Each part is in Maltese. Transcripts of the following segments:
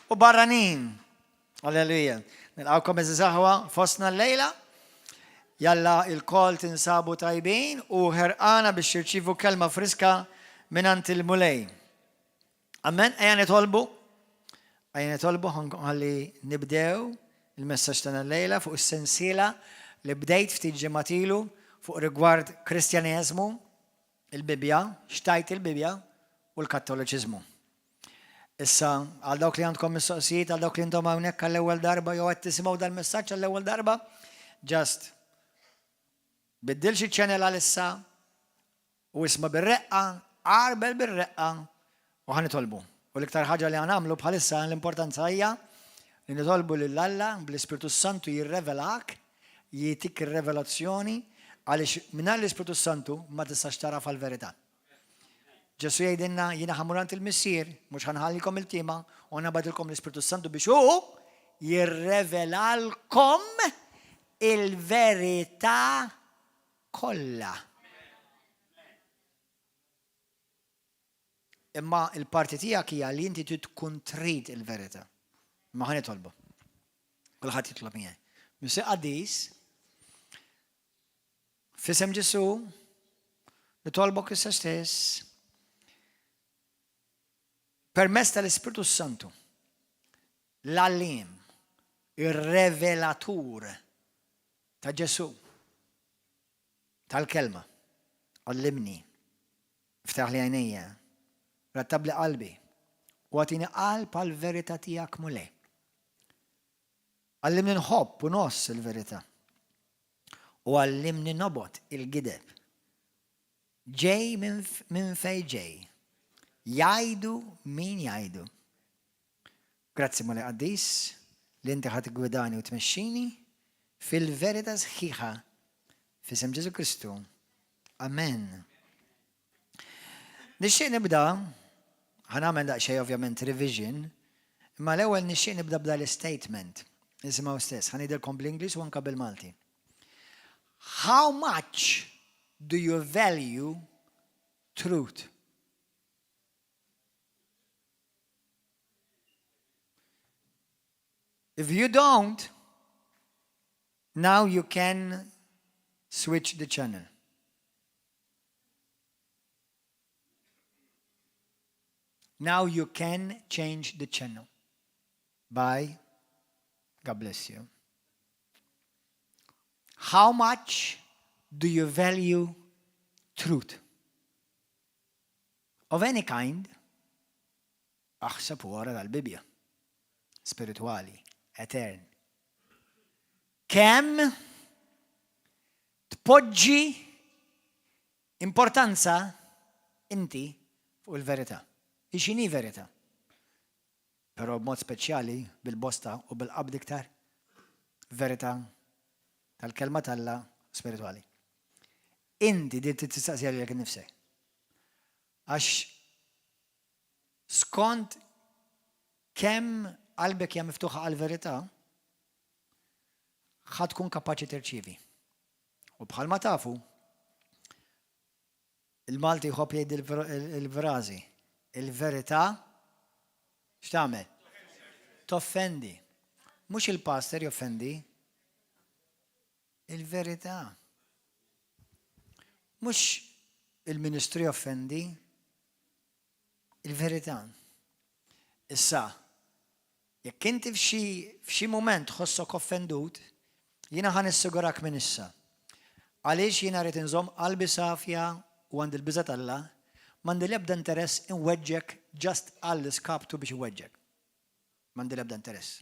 u barranin. Alleluja. Nilqawkom eżiż aħwa fostna llejla. Jalla il-kol tinsabu tajbin u ħerqana biex tirċivu kelma friska mingħand il-Mulej. Amen, ejja nitolbu. Ejja nitolbu ħalli nibdew il-messaġġ tagħna llejla fuq is-sensiela li bdejt ftit ġimgħat ilu fuq rigward Kristjaneżmu, il-Bibbja, x'tgħid il-Bibbja u l-Kattoliċiżmu. Issa, għal dawk li għandkom mistoqsijiet, għal dawk li intom hawnhekk għall-ewwel darba jew qed tisimgħu dal-messaġġ għall-ewwel darba, just biddilx iċ-channel għalissa u isma' bir-reqqa, għarbel bir-reqqa u ħa nitolbu. U l-iktar ħaġa li ħa nagħmlu bħalissa l-importanza hija li nitolbu lil Alla bl-Ispirtu Santu jirrevelak, jagħtik ir-revelazzjoni għaliex mingħajr l-Ispirtu Santu ma tistax tagħraf għall-verità. Ġesù jgħidilna jiena ħa mmur għand il-Missier, mhux ħa nħallikom iltiema u nabgħatilkom l-Ispirtu Santu biex hu jirrevelalkom il-verità kollha. Imma il-parti tiegħek hija li inti trid tkun trid il-verità. Imma ħa nitolbu. Kulħadd jitlob miegħi. Missier qaddis, f'isem Ġesù, nitolbok issa stess, permezz tal-Ispirtu Santu, l-għalliem, ir-revelatur ta' Ġesù, tal-Kelma. Għallimni, iftaħli għajnejja, rattabli qalbi, u agħtini qalb għall-verità tiegħek, Mulej. Għallimni nħobb u ngħożż il-verità, u għallimni nobgħod il-gideb. Ġej minn fejn ġej, jgħidu min jgħidu. Grazzi Mulej Qaddis li inti ħa tiggwidani u tmexxini fil-verità sħiħa f'isem Ġesù Kristu. Amen. Nixtieq nibda, ħa nagħmel daqsxejn ovvjament revision, imma l-ewwel nixtieq nibda b'dal statement. Nisimgħu stess, ħa ngħidilkom bl-Ingliż u anke bil-Malti. How much do you value truth? If you don't, now you can switch the channel. Now you can change the channel. Bye. God bless you. How much do you value truth? Of any kind, aħseb u ara tal-Bibbja. Spiritwali, etern. Kemm tpoġġi importanza inti fuq il-verità. X'inhi verità? Però b'mod speċjali bil-bosta u bil-qabd iktar verità tal-kelma t'Alla spiritwali. Inti din trid tistaqsiha lilek innifsek. Għax skont kemm qalbek hija miftuħa għall-verità, ħa tkun kapaċi tirċievi. U bħalma tafu, il-Malti jħobb jgħid il-frażi, il-verità x'tagħmel? Toffendi. Mhux il-pastor joffendi, il-verità. Mhux il-ministru joffendi, il-verità. Issa, jekk inti f'xi f'xi mument tħossok offendut, jiena ħa nissigurak minn issa. Għaliex jiena rrid inżomm qalbi safja u għandi l-biża' t'Alla, m'għandi l-ebda interess inweġġgħek just għall-iskaptu biex inweġġgħek. M'għandi l-ebda interess.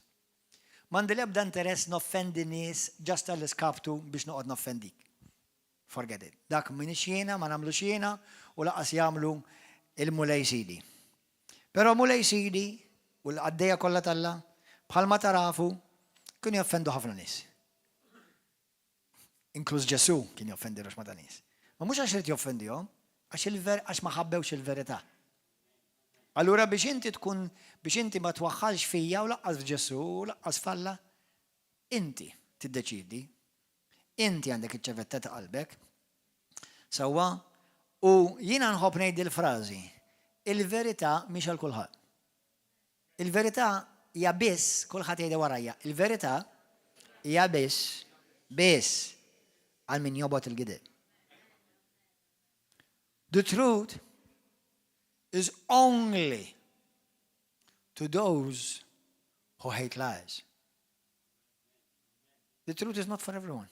M'għandi l-ebda interess noffendi nies just għall-iskaptu biex noqgħod noffendik. Forget it. Dak m'iniex jiena, ma nagħmlux jiena u lanqas jagħmlu il-Mulej Sidi. Però Mulej Sidi u l-qaddejja kollha t'Alla, bħalma tarafu, kienu joffendu ħafna nies. Inkluż Ġesù kien joffendi ruxma ta' nies. Ma mhux għax irid joffendihom, għax il-ver għax ma ħabbewx il-verità. Allura biex inti tkun biex inti ma twaħħalx fija u laqqas f'Ġesù u laqqas f'Alla, inti tiddeċiedi. Inti għandek iċ-ċavetta ta' qalbek. Sewwa? U jiena nħobb ngħid il-frażi, il-verità mhix għal kulħadd. Il-verità hija biss, kulħadd jgħidha warajja, il-verità hija biss, biss għal min jobgħod il-gideb. The truth is only to those who hate lies. The truth is not for everyone.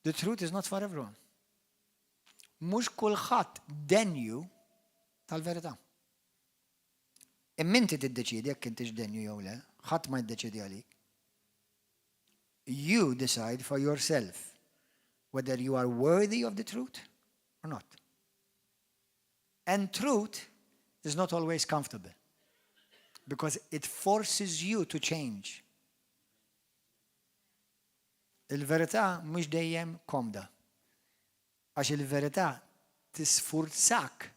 The truth is not for everyone. Mhux kulħadd denju tal-verità. Imma inti tiddeċiedi jekk intix denju jew le, ħadd ma jiddeċiedi għalik. You decide for yourself whether you are worthy of the truth or not. And truth is not always comfortable because it forces you to change. Il-verità mhux dejjem komda. Għax il-verità tisfurzak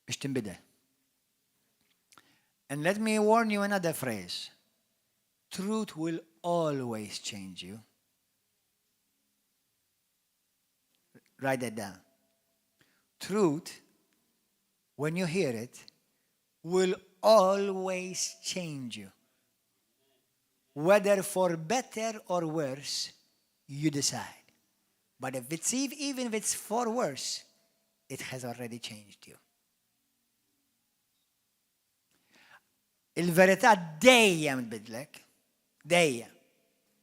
biex tinbidel. And let me warn you another phrase. Truth will always change you. Write that down. Truth, when you hear it, will always change you. Whether for better or worse, you decide. But if it's even if it's for worse, it has already changed you. Il-verità dejjem tbidlek. Dejjem.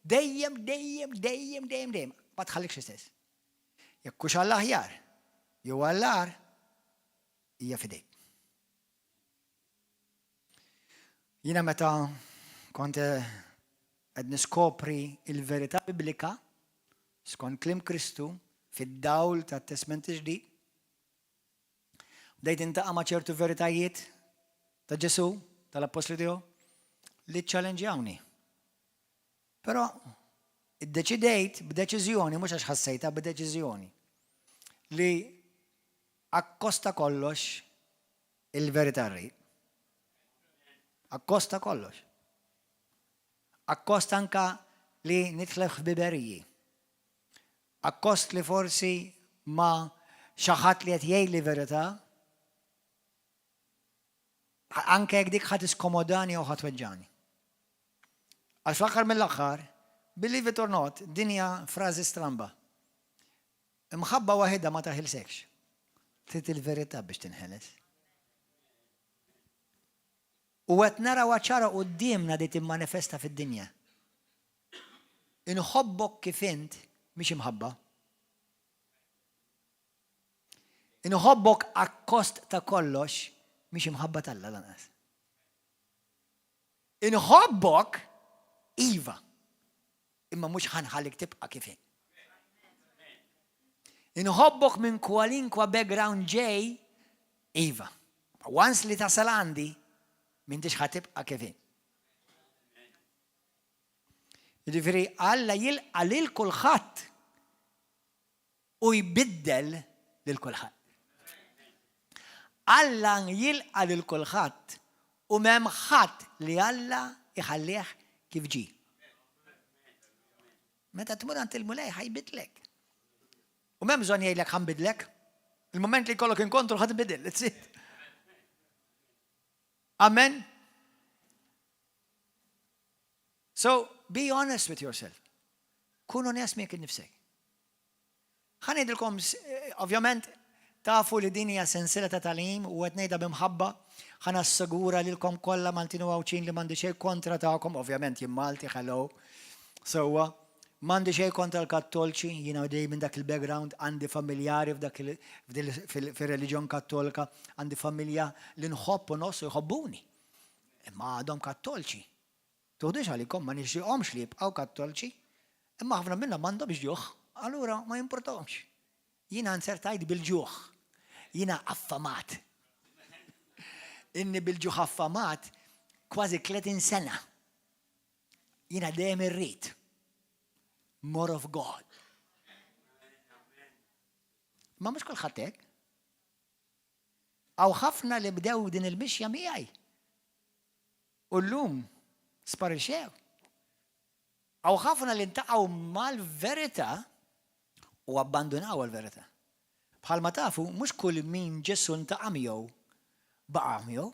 Dejjem, dejjem, dejjem, dejjem, dejjem. Ma tħallikx istess. Jekk hux għall-aħjar jew għall-agħar, hija f'idejk. Jiena meta kont qed niskopri il-verità biblika skont kliem Kristu fid-dawl tat-Testment il-Ġdid, bdejt intaqa' ma' ċertu veritajiet ta' Ġesù, tal-appostli tiegħu, li ċċalenġjawni. Però iddeċidejt b'deċiżjoni, mhux għax ħassejtha, b'deċiżjoni, li akkosta kollox il-verità rrid. Akkosta kollox. Akkost anka li nidħlef ħbiberiji. Akkost li forsi ma xi ħadd li qed jgħidli verità, anke jekk dik ħa tiskomodani jew ħa tweġġani. Għax fl-aħħar mill-aħħar, believe it or not, din hija frażi stramba. Imħabba waħidha ma taħilsekx. Trid il-verità biex tinħeles. U qed narawha ċara quddiemna di timmanifesta fid-dinja. Inħobbok kif int mhix imħabba. Inħobbok akkost ta' kollox mhix imħabba t'Alla lanqas. Inħobbok iva, imma mhux ħanħallik tibqa' kif int. Inħobbok minn kwalinkwa background ġej, iva. Once li tasal għandi, m'intix ħa tibqa' kif int. Jiġifieri Alla jilqa' lil kulħadd u jbiddel lil kulħadd. Alla jilqa' lil kulħadd u m'hemm ħadd li Alla jħallih kif ġie. Meta tmur għand il-Mulej ħa jbiddlek. U m'hemm bżonn jgħidlek ħa nbiddlek. Il-mument li jkollok inkontru ħa tbidel. That's it. Amen. So, be honest with yourself. Kun onest miegħek innifsek. Ħa ngħidilkom, ovvjament, tafu li din hija sensiela ta' tagħlim u qed ngħidha b'imħabba, ħa nassigura lilkom kollha Maltin u Għawdxin li m'għandi xejn kontra tagħkom, ovvjament jien Malti, hello. Sewwa, m'għandi xejn kontra l-Kattolċi, jiena ġej minn dak il-background, għandi familjari f'dak fir-reliġjon Kattolka, għandi familja li nħobb u ngħożż u jħobbuni. Imma għadhom Kattolċi. Tuħdux għalikom, ma nixtieqhomx li jibqgħu Kattolċi, imma ħafna minnhom m'għandhomx ġuħ, allura ma jimpurtahomx. Jiena nzertajt bil-ġuħ. Jiena affamat. Inni bil-ġuħ affamat kważi 30 sena. Jiena dejjem irrid. More of God. Ma mhux kulħadd hekk. Hawn ħafna li bdew din il-mixja miegħi. U llum sparixxew. Hawn ħafna li ntaqgħu mal-verità u abbandunaw il-verità. Bħalma tafu, mhux kull min Ġesù ntaqa' miegħu Baqa' miegħu.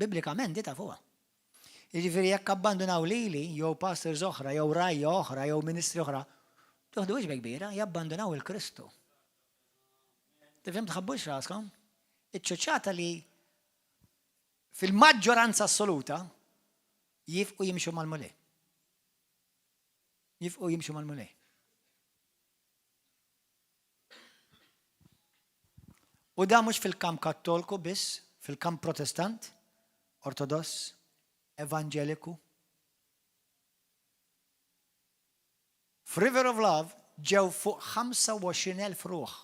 Biblikament di tafuha. Jiġifieri jekk abbandunaw lili jew pastors oħra jew rgħajja oħra jew ministri oħra, toħduhiex bi kbira, jabbandunaw il-Kristu. Tifhem tħabbux raskom? Iċ-ċuċata li fil-maġġoranza assoluta jifqu jimxu mal-Mulej. Jifqu jimxu mal-Mulej. U da mhux fil-kamp Kattolku biss, fil-kamp Protestant, Ortodoss, Evanġeliku. F'River of Love ġew fuq 25,000 ruħ.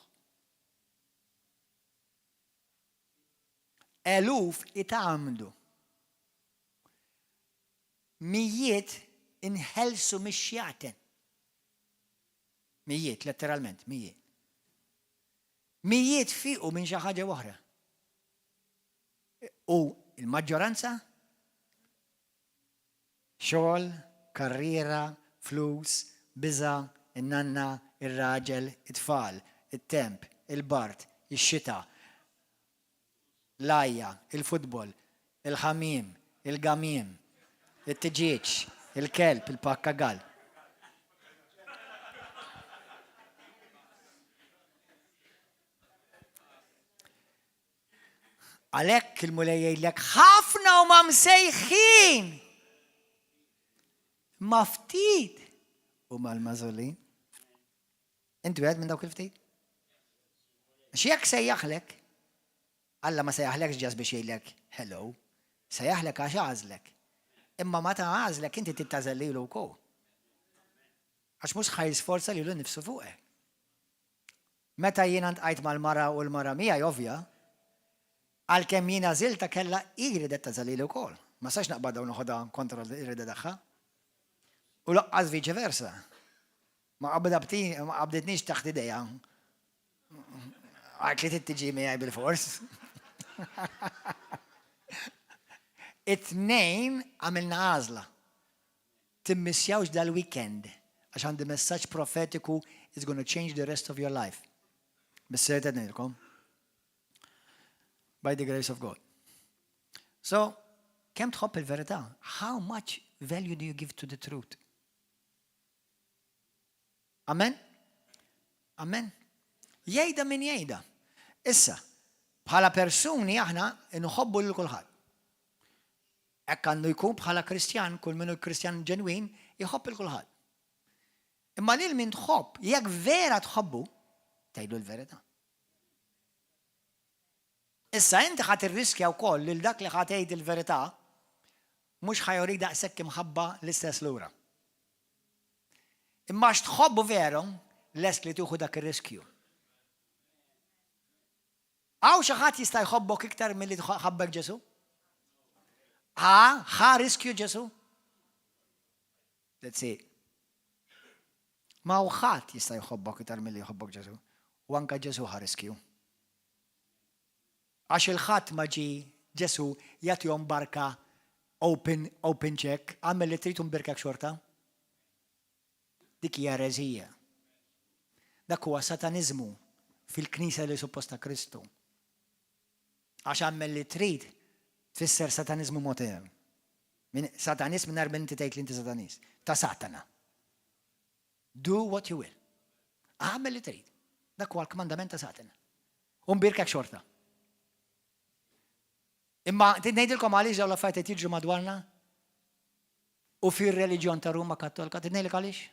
Eluf itgħammdu. Mijiet inħelsu mix-xjaten. Mijiet, letteralment, mijiet. Mijiet fiequ minn xi ħaġa oħra. U l-maġġoranza xogħol, karriera, flus, biża', in-nanna, ir-raġel, it-tfal, it-temp, il-bard, ix-xita, l-għajja, il-futbol, il-ħamiem, il-gamiem, it-tiġieġ, il-kelb, il-pakkagall. Għalhekk il-Mulej jgħidlek ħafna huma msejħin ma ftit huma l-magħżulin. Int wieħed minn dawk il-ftit? Għax jekk sejjaħlek, Alla ma sejjaħlekx ġas biex jgħidlek hello, sejjaħlek għax għażlek. Imma meta għażlek inti trid tagħżel lilu wkoll. Għax mhux ħa jisforza lilu nnifsu fuqek. Meta jiena ntqajt mal-mara u l-mara miegħi ovvja, għalkemm jien għażiltha kellha hi ridet tagħżel lili wkoll. Ma nistax naqbadha u noħodha kontra l-rieda tagħha. U laqqas viċe versa. Ma qabditnix taħt idejha. Għalt li trid tiġi miegħi bil-fors. It-tnejn għamilna għażla. Timmissjawx dal-weekend għax għandi messaġġ profetiku is gonna change the rest of your life. Bis-serjetà ngħidilkom. By the grace of God. So, kemm tħobb il-verità? How much value do you give to the truth? Amen? Amen? Jgħidha min jgħidha. Issa, bħala persuni aħna nħobbu lil kulħadd. Hekk għandu jkun bħala Kristjan, kull min hu Kristjan ġenwin, jħobb il kulħadd. Imma lil min tħobb, jekk vera tħobbu, tgħidlu l-verità. Issa inti ħa tirriskja wkoll lil dak li ħa tgħid il-verità mhux ħa jurik daqshekk imħabba l-istess lura. Imma għax tħobbu veru, lest li tieħu dak ir-riskju. Hawn xi ħadd jista' jħobbok iktar milli ħabbek Ġesù? Ha, ħa riskju Ġesù? That's it. Ma hawn ħadd jista' jħobbok iktar milli jħobbok Ġesù. U anka Ġesù ħa riskju. Għax il-Ħadd ma ġie Ġesù jagħtihom barka open open check, agħmel li trid u nbierkek xorta. Dik hija ereżija. Dak huwa sataniżmu fil-knisja li suppost ta' Kristu. Għax agħmel li trid tfisser sataniżmu modern. Satanist mingħajr ma inti tgħid li inti satanist. Ta' Satana. Do what you will. Agħmel li trid. Dak huwa l-kmandament ta' Satana. U mbierkek xorta. Imma ngħidilkom għaliex dawn l-affarijiet qed jiġru madwarna? U fir-reliġjon ta' Ruma Kattolika, trid ngħidlek għaliex?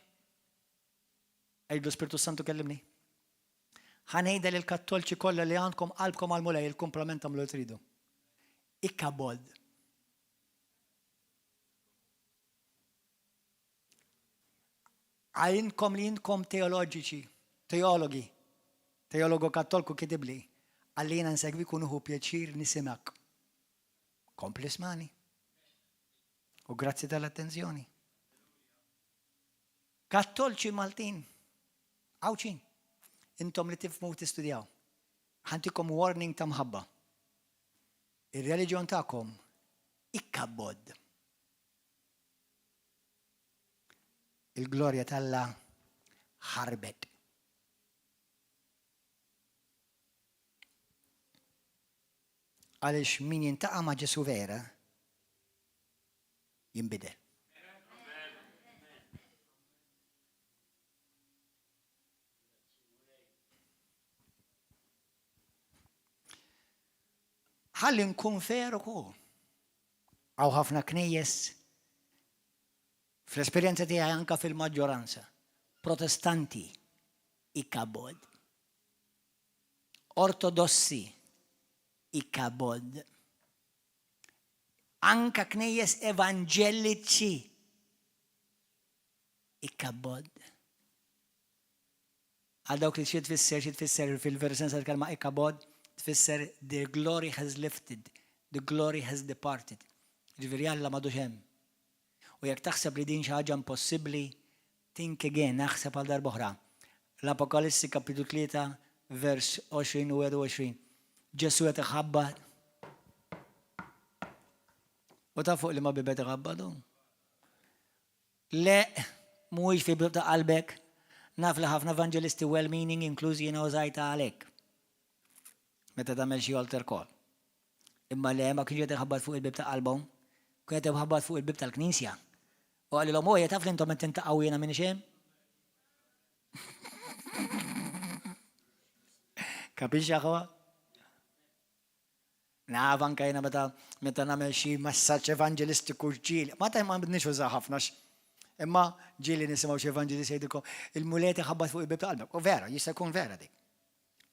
Għidlu Spirtu Santu kellimni. Ħa ngħidha lill-Kattolċi kollha li għandkom qalbkom għall-Mulej il-kumplament tagħmlu li tridu. Ikkabod. Għalinkom li intkom teoloġiċi, teologi, teologu kattolku kitibli, qalli jiena nsegwik u nieħu pjaċir nisimgħek. Kompli smani. U grazzi tal-attenzjoni. Kattolċi Maltin, Għawdxin, intom li tifhmu u tistudjaw, ħa ntikom warning ta' mħabba. Ir-reliġjon tagħkom ikkabbod. Il-glorja t'Alla ħarbet. Għaliex min jintaqa' ma' Ġesù vera jinbidel. Ħalli nkun fair ukoll. Hawn ħafna knejjes fl-esperjenza tiegħi anka fil-maġġoranza Protestanti ikabod. Ortodossi ikabod. Anka knejjes evanġeliċi Ichabod. Għal dawk li xi tfisser, xi tfisser fil-veru sens tal-kelma Ichabod, tfisser the glory has lifted, the glory has departed. Ġifieri Alla m'għadux hemm. U jekk taħseb li din xi ħaġa impossibbli, think again, aħseb għal darb'oħra. L-Apokalissi kapitlu 3, vers 20 u 21. Ġesù qed iħabbat. U taf fuq liema bieb qed iħabbat hu? Le, mhuwiex fil-bieb ta' qalbek. Naf li ħafna evanġelisti well-meaning, inkluż jiena użajtha għalhekk. Meta tagħmel xi altar call. Imma le, ma kienx qed iħabbat fuq il-bieb ta' qalbhom. Kien qed iħabbat fuq il-bieb tal-knisja. U qalilhom, Ojja, taf li intom qed tintaqgħu u jiena m'iniex hemm? Capisci, aħwa? Naf anke jiena meta meta nagħmel xi messaġġ evanġelistiku ġieli, ma ta' ma bdniex uża ħafna imma ġieli nisimgħu xi evanġelist jgħidilkom il-Mulej iħabbat fuq il-bieb ta' qalbek. U vera, jista' jkun vera dik.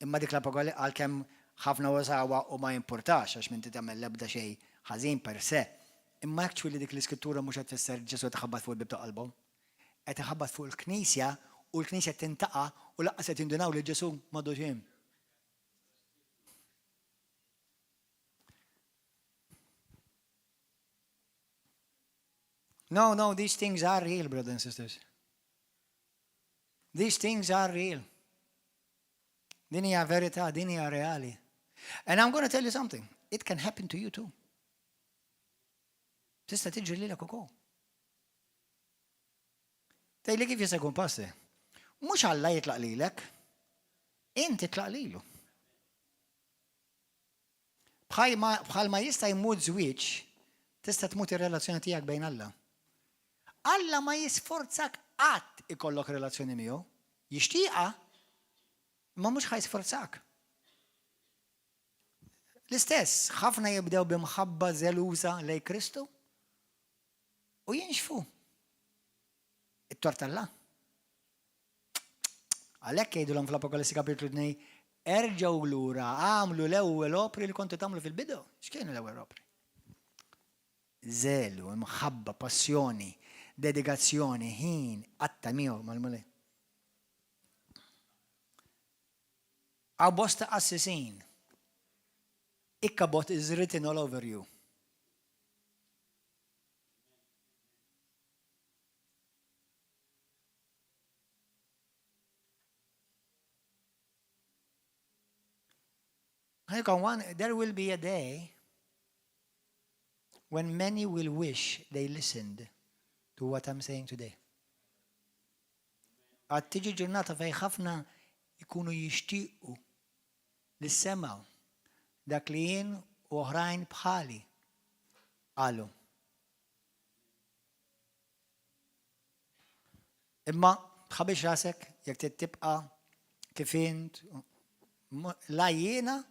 Imma dik l-apokali għalkemm ħafna użawha u ma jimpurtax għax m'inti tagħmel l-ebda xejn ħażin per se. Imma actually dik l-iskrittura mhux qed tfisser Ġesù qed iħabbat fuq il-bieb ta' qalbhom. Qed iħabbat fuq il-Knisja u l-Knisja tintaqa' u lanqas qed jindunaw li Ġesù m'għadux hemm. No, no, these things are real, brothers and sisters. These things are real. Din hija verità, din hija reali. And I'm going to tell you something. It can happen to you too. Tista' tiġri lilek ukoll. Tgħidli kif jista' jkun passi? Mhux Alla jitlaq lilek, int titlaq lilu. Bħalma jista' jmut żwieġ, tista' tmut ir-relazzjoni tiegħek bejn Alla. Alla ma jisforzak qatt ikollok relazzjoni miegħu. Jixtieqha, imma mhux ħa jisforzak. L-istess, ħafna jibdew bi mħabba żeluża lejn Kristu u jinxfu. It-tort Alla. Għalhekk jgħidulhom fl-Apokalissi kapitlu 2, erġgħu lura, agħmlu l-ewwel opri li kontu tagħmlu fil-bidu. X'kienu l-ewwel opri? Żelu, imħabba, passjoni, dedikazzjoni, ħin, qatta' miegħu mal-Mulej. Hawn bosta qassisin. Ichabod is written all over you. There will be a day when many will wish they listened to what I'm saying today. Għad tiġi ġurnata fej ħafna jkunu jixtiequ li semgħu dak li jien u oħrajn bħali qalu. Imma tħabbix rasek jekk trid tibqa' kif int, la jiena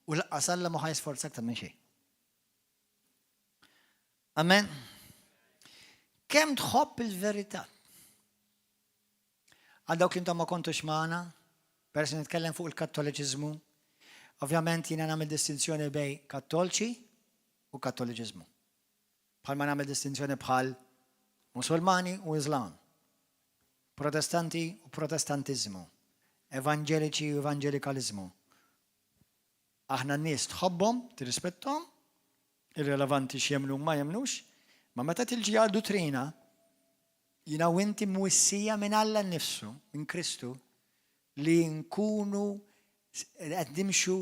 u lanqas Alla ma ħa jisforzak tagħmel xejn. Amen. Kemm tħobb il-verità? Għal dawk li intom ma kontux magħna, peress li nitkellem fuq il-Kattoliċiżmu, ovvjament jiena nagħmel distinzjoni bejn Kattolċi u Kattoliċiżmu. Bħalma nagħmel distinzjoni bħal Musulmani u Iżlam, Protestanti u Protestantiżmu, Evanġeliċi u Evanġelikaliżmu. Aħna n-nies tħobbhom, tirrispetthom, irrelevanti x'jemmnu u ma jemmnux, ma meta tilġi għal duttrina, jiena u inti mwissija minn Alla nnifsu, minn Kristu, li nkunu qed nimxu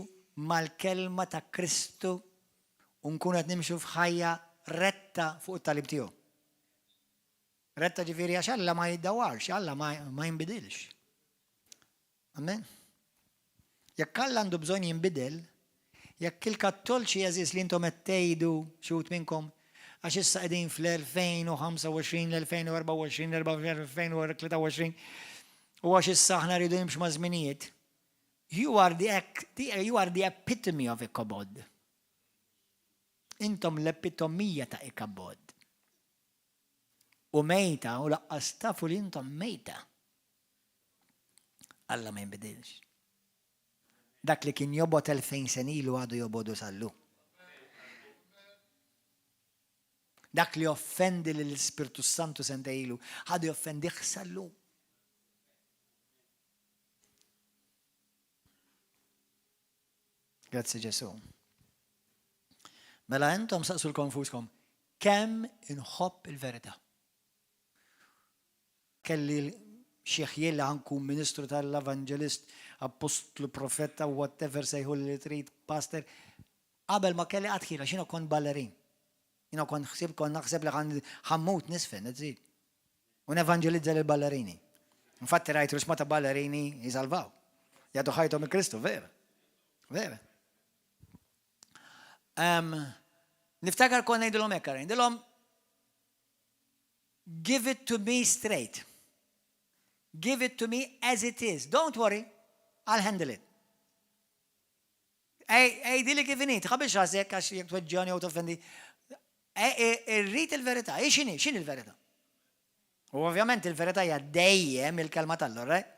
mal-kelma ta' Kristu u nkunu qed nimxu f'ħajja retta fuq it-tagħlim tiegħu. Retta ġifieri għax Alla ma jiddawarx, Alla ma, ma jinbidilx. Amen. Jekk Alla għandu bżonn jinbidel, Jekk il-Kattolċi għeżież li intom qed tgħidu xi wħud minnkom, għax issa qegħdin fl-2025, l-2024, l-2023, u għax issa aħna rridu nimxu ma' żminijiet, you are the, you are the epitome of Ichabod. Intom l-epitomija ta' Ichabod. U mejta u laqqas tafu li intom mejta. Alla ma jinbidilx. Dak li kien jobgħod 2000 sena ilu għadu jobgħodu sal-lum. Dak li offendi lill-Ispirtu Santu sentej ilu, għadu joffendih sal-lum. Grazzi Ġesu. Mela intom saqsu l-konfuskom, kemm inħobb il-verità? Kelli xi ħjiel li ħa nkun ministru tal-evanġelist, appostlu, profeta, whatever sejħuli li trid, pastor. Qabel ma kelli qatt ħjiel għax jiena kont ballerin. Jiena kont ħsibt kont naħseb li ħa mmut niżfen, that's it. U nevanġelizza lill-ballerini. Infatti rajt rusma ta' ballerini jisalvaw. Jagħtu ħajthom il-Kristu, vera. Vera. Um, niftakar kont ngħidilhom hekk, ngħidilhom Give it to me straight. Give it to me as it is. Don't worry, I'll handle it. Ej, li kif inhi, tħabbilx rasek għax jekk tweġġani jew toffendi. Irrid il-verità, ej x'inhi, x'inhi l-verità? U ovvjament il-verità hija dejjem il-kelma t'Alla, right?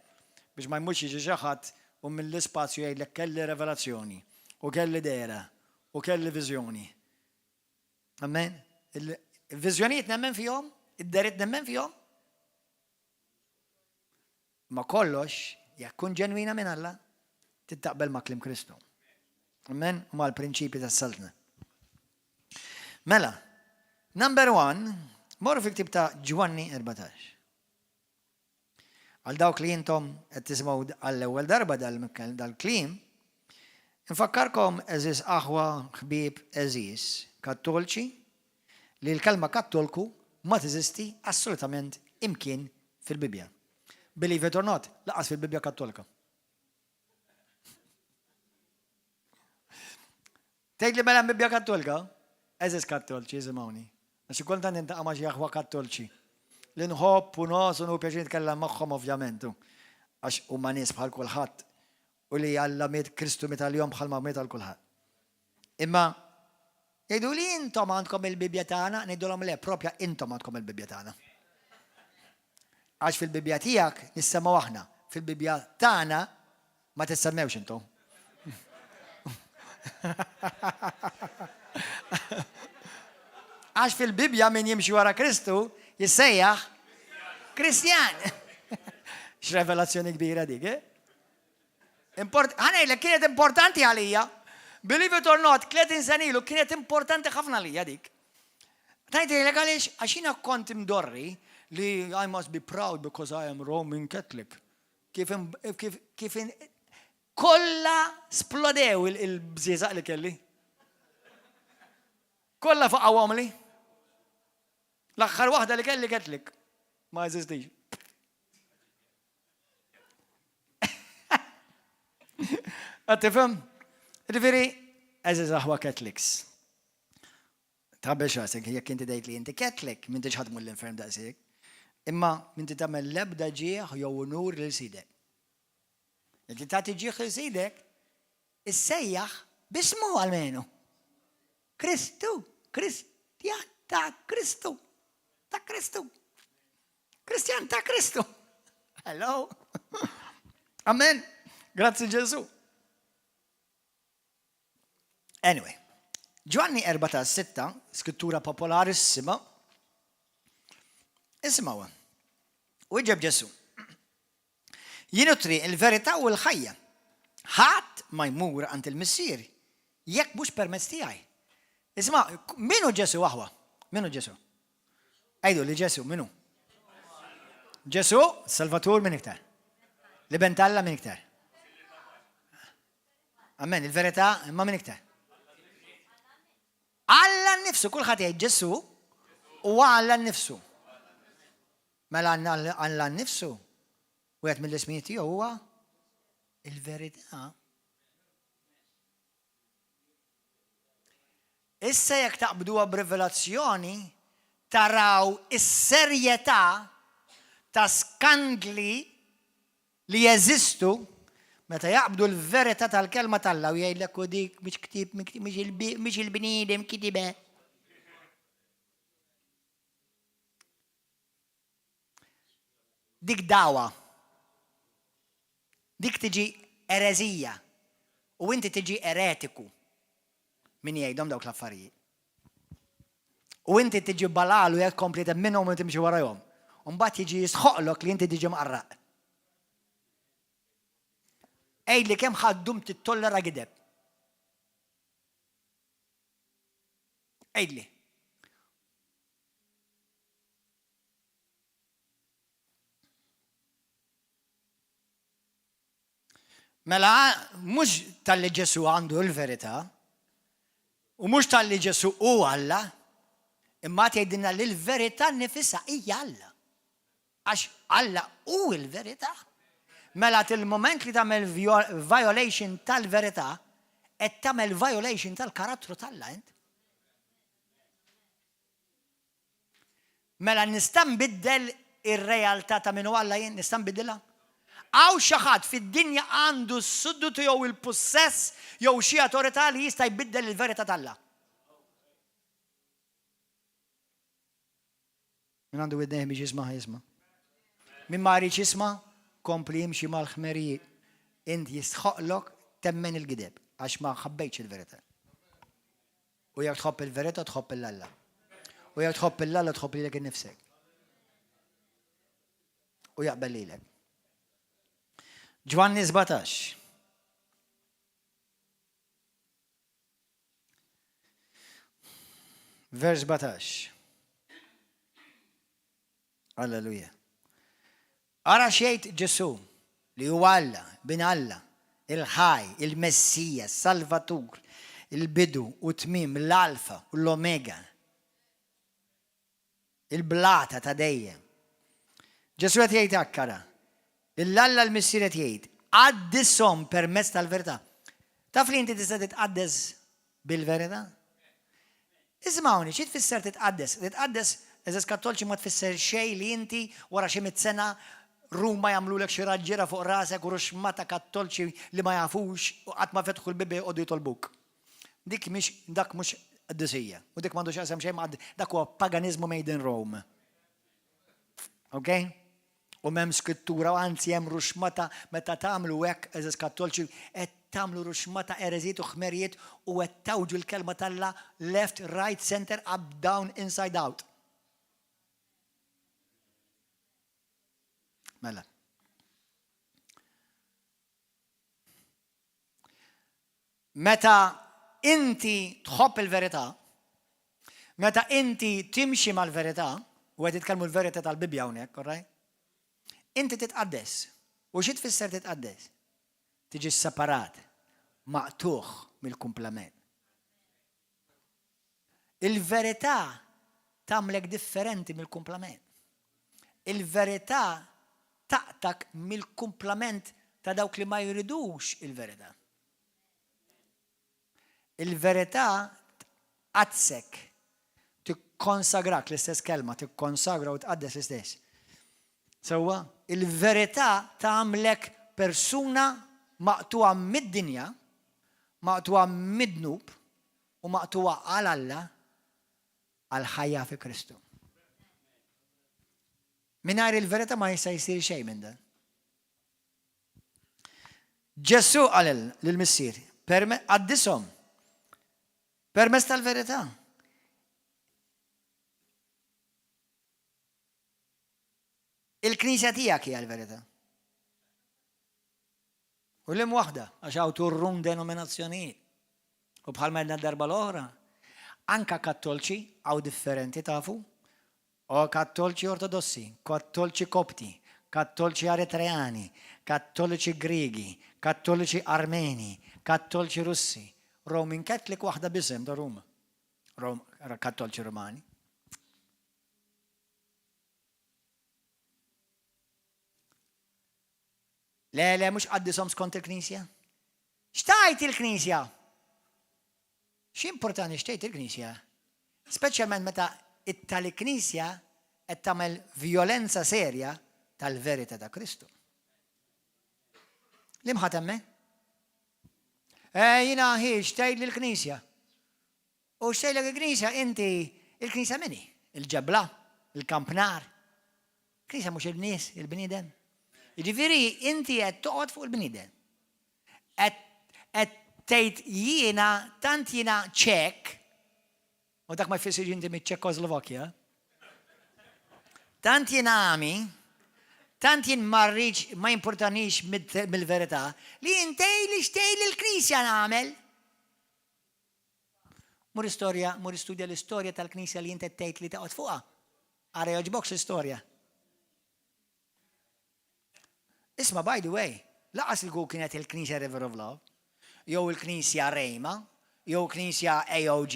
Biex ma jmurx jiġi xi ħadd u mill-ispazju jgħidlek kelli revelazzjoni u kelli dehra u kelli viżjoni. Amen. Il-viżjonijiet nemmen fihom, id-deriet nemmen fihom. Ma kollox, jekk kun ġenwina minn Alla, tittaqbel ma' kliem Kristu. Amen. U mal-prinċipji tas-saltna. Mela, number one, morru fil-ktib ta' Ġwanni 14. Għal dawk li intom qed tisimgħu għall-ewwel darba dal-kliem, infakkarkom għeżież aħwa, ħbieb, għeżież Kattolċi, li l-kelma Kattolku ma teżisti assolutament imkien fil-Bibbja. Believe it or not, lanqas fil-Bibbja Kattolka. Tgħidli mela hemm Bibbja Kattolka? Għeżież Kattolċi, isimgħuni. Għax xi kultant niltaqa' ma' xi aħwa Kattolċi li nħobb u ngħożż u nieħu pjaċir nitkellem magħhom ovvjament, għax huma nies bħal kulħadd u li Alla miet, Kristu miet għalihom bħalma miet għal kulħadd. Imma jgħiduli intom għandkom il-Bibbja tagħna, ngħidulhom le, propja intom għandkom il-Bibbja tagħna. Għax fil-Bibbja tiegħek nissemgħu aħna, fil-Bibbja tagħna ma tissemmewx intom. Għax fil-Bibbja min jimxi wara Kristu jissejjaħ Kristjan. X'revelazzjoni kbira dik, eh? Import, ħanejlek kienet importanti għalija. Believe it or not, 30 sena ilu kienet importanti ħafna għalija dik. Tgħidilek għaliex għax jiena kont imdorri li I must be proud because I am Roman Catholic. Kif kif kif kollha splodew il-bżieżaq li kelli. Kollha faqgħuhomli. L-aħħar waħda li kelli Catholic. Ma jeżistix. Qed tifhem? Ġifieri, għeżież aħwa Catholics. Tħabbelx rasek jekk inti tgħid li inti Catholic, m'intix ħa tmur l-infern daqshekk. Imma m'inti tagħmel l-ebda ġieħ jew unur lil Sidek. Jekk inti tagħti ġieħ lil Sidek, issejjaħ b'ismu almenu. Kristu, Kristjan ta' Kristu, ta' Kristu. Kristjan ta' Kristu. Hello. Amen. Grazzi Ġesu. Anyway, Ġwanni 14:6, skrittura popolarissima, isimgħuha. U ġeb Ġesu. Jien triq il-verità u l-ħajja. Ħadd ma jmur għand il-Missier jekk mhux permezz tiegħi. Isma' min hu Ġesu aħwa? Min hu Ġesu? Għidu li Ġesu min hu? Ġesu, Salvatur minn iktar. L-Iben t'Alla minn iktar. Amen, il-verità imma minn iktar. Alla nnifsu, kulħadd jgħid Ġesu u Alla nnifsu. Mela Alla nnifsu, wieħed mill-ismijiet tiegħu huwa il-verità. Issa jekk taqbduha b'rivelazzjoni taraw is-serjetà ta' skandli li jeżistu meta jaqbdu l-verità tal-Kelma t'Alla u jgħidlek u dik mhix ktieb mhix il-bniedem kitibha. Dik dagħwa. Dik tiġi ereżija. U inti tiġi eretiku. Min jgħidhom dawk l-affarijiet. U inti tiġi balalu jekk tkompli temminhom u timxi warajhom. U mbagħad jiġi jistħoqlok li inti tiġi mqarraq. Għidli kemm ħa ddum tittollera gideb. Għidli. Mela mhux talli Ġesù għandu l-verità, u mhux talli Ġesù hu Alla, imma tgħidilna li l-verità nifisha hija Alla. Għax Alla hu l-verità. Mela til-moment li tagħmel violation tal-verità, qed tagħmel violation tal-karattru t'Alla int. Mela nista' nbiddel ir-realtà ta' min hu Alla jien? Nista' nbiddilha? Hawn xi ħadd fid-dinja għandu s-suddutu jew il-pussess jew xi awtorità li jista' jbiddel il-verità t'Alla? Min għandu widnejh biex jisma' jisma'. Min ma jridx jisma' kompli jimxi mal-ħmerijiet. Int jistħoqlok temmen il-gideb għax ma ħabbejtx il-verità. U jekk tħobb il-verità tħobb 'il Alla. U jekk tħobb 'il Alla tħobb lilek innifsek. U jaqbel lilek. Ġwanni 17. Vers 17. Alleluja. Ara x'jgħid Ġesù, li hu Alla, Bin Alla, il-ħaj, il-Messija, s-Salvatur, il-bidu u t-tmiem, l-Alfa u l-Omega, il-blata ta' dejjem. Ġesù qed jgħid hekk ara. Lil Alla l-Missier qed jgħid, qaddishom permezz tal-verità. Taf li inti tista' titqaddes Bil-verità? Ismgħuni, xi tfisser titqaddes? Titqaddes, għeżież Kattolċi, ma tfisser xejn li inti wara xi mitt sena Ruma jagħmlulek xi raġġiera fuq rasek u ruxmata Kattolċi li ma jafux u qatt ma fetħu l-Bibbja joqogħdu jitolbuk. Dik mhix, dak mhux qdusija. U dik m'għandu x'jaqsam xejn ma' dak huwa paganiżmu made in Rome. Ok? U m'hemm skrittura, u anzi hemm ruxmata meta tagħmlu hekk, għeżież Kattolċi, qed tagħmlu ruxmata ereżijiet u ħmerijiet u qed tgħawġu l-kelma t'Alla left, right, center, up, down, inside out. Mela. Meta inti tħobb il-verità, meta inti timxi mal-verità, u qed nitkellmu l-verità tal-Bibbja hawnhekk, all right? Inti titqaddes. U xi tfisser titqaddes? Tiġi separat, maqtugħ mill-kumplament. Il-verità tagħmlek differenti mill-kumplament. Il-verità taqtgħek mill-kumplament ta' dawk li ma jridux il-verità. Il-verità tqaddsek, tikkonsagrak, l-istess kelma, tikkonsagra u tqaddes l-istess. Sewwa, il-verità tagħmlek persuna maqtugħa mid-dinja, maqtugħa mid-dnub u maqtugħa għal Alla għall-ħajja fi Kristu. Mingħajr il-verità ma jista' jsir xejn minn dan. Ġesù qal lill-Missier, qaddishom permezz tal-verità. Il-Knisja tiegħek hija l-verità. U l waħda, għax hawn turrun denominazzjonijiet. U bħalma għedna darba l-oħra, anka kattolċi hawn differenti tafu, o kattolċi ortodossi, kattolċi kopti, kattolċi Eritreani, kattoliċi Griegi, kattoliċi Armeni, kattolċi Russi. Roman Catholic waħda biss hemm ta' Ruma. Kattolċi Rumani. Le, le, mhux qaddishom skont il-Knisja. X'tgħid il-Knisja? X'importani x'tgħid il-Knisja? Speċjalment meta it-tali Knisja qed tagħmel vjolenza serja tal-verità ta' Kristu. L-imħat hemmhekk? Eh, jina hi x'tgħid lill-Knisja. U x'tgħidlek il-Knisja inti il-Knisja min hi? Il-ġebla? Il-kampnar? Knisja mhux il-nies, il-bniedem. Jiġifieri inti qed toqgħod fuq il-bniedem. Qed tgħid jiena tant jiena ċek, u dak ma jfissirx inti miċ-Ċekoslovakkja, tant jiena għami, tant jien ma rridx ma jimpurtanix mill-verità, li jien tgħid li x'tgħid lill-Knisja nagħmel. Mur istorja, mur istudja l-istorja tal-Knisja li int qed tgħid li toqgħod fuqha. Ara jogħġbokx l-istorja. Isma' by the way, laqas il kienet il-Knisja River of Love, jew il-Knisja Rejma, jew il-Knisja AOG,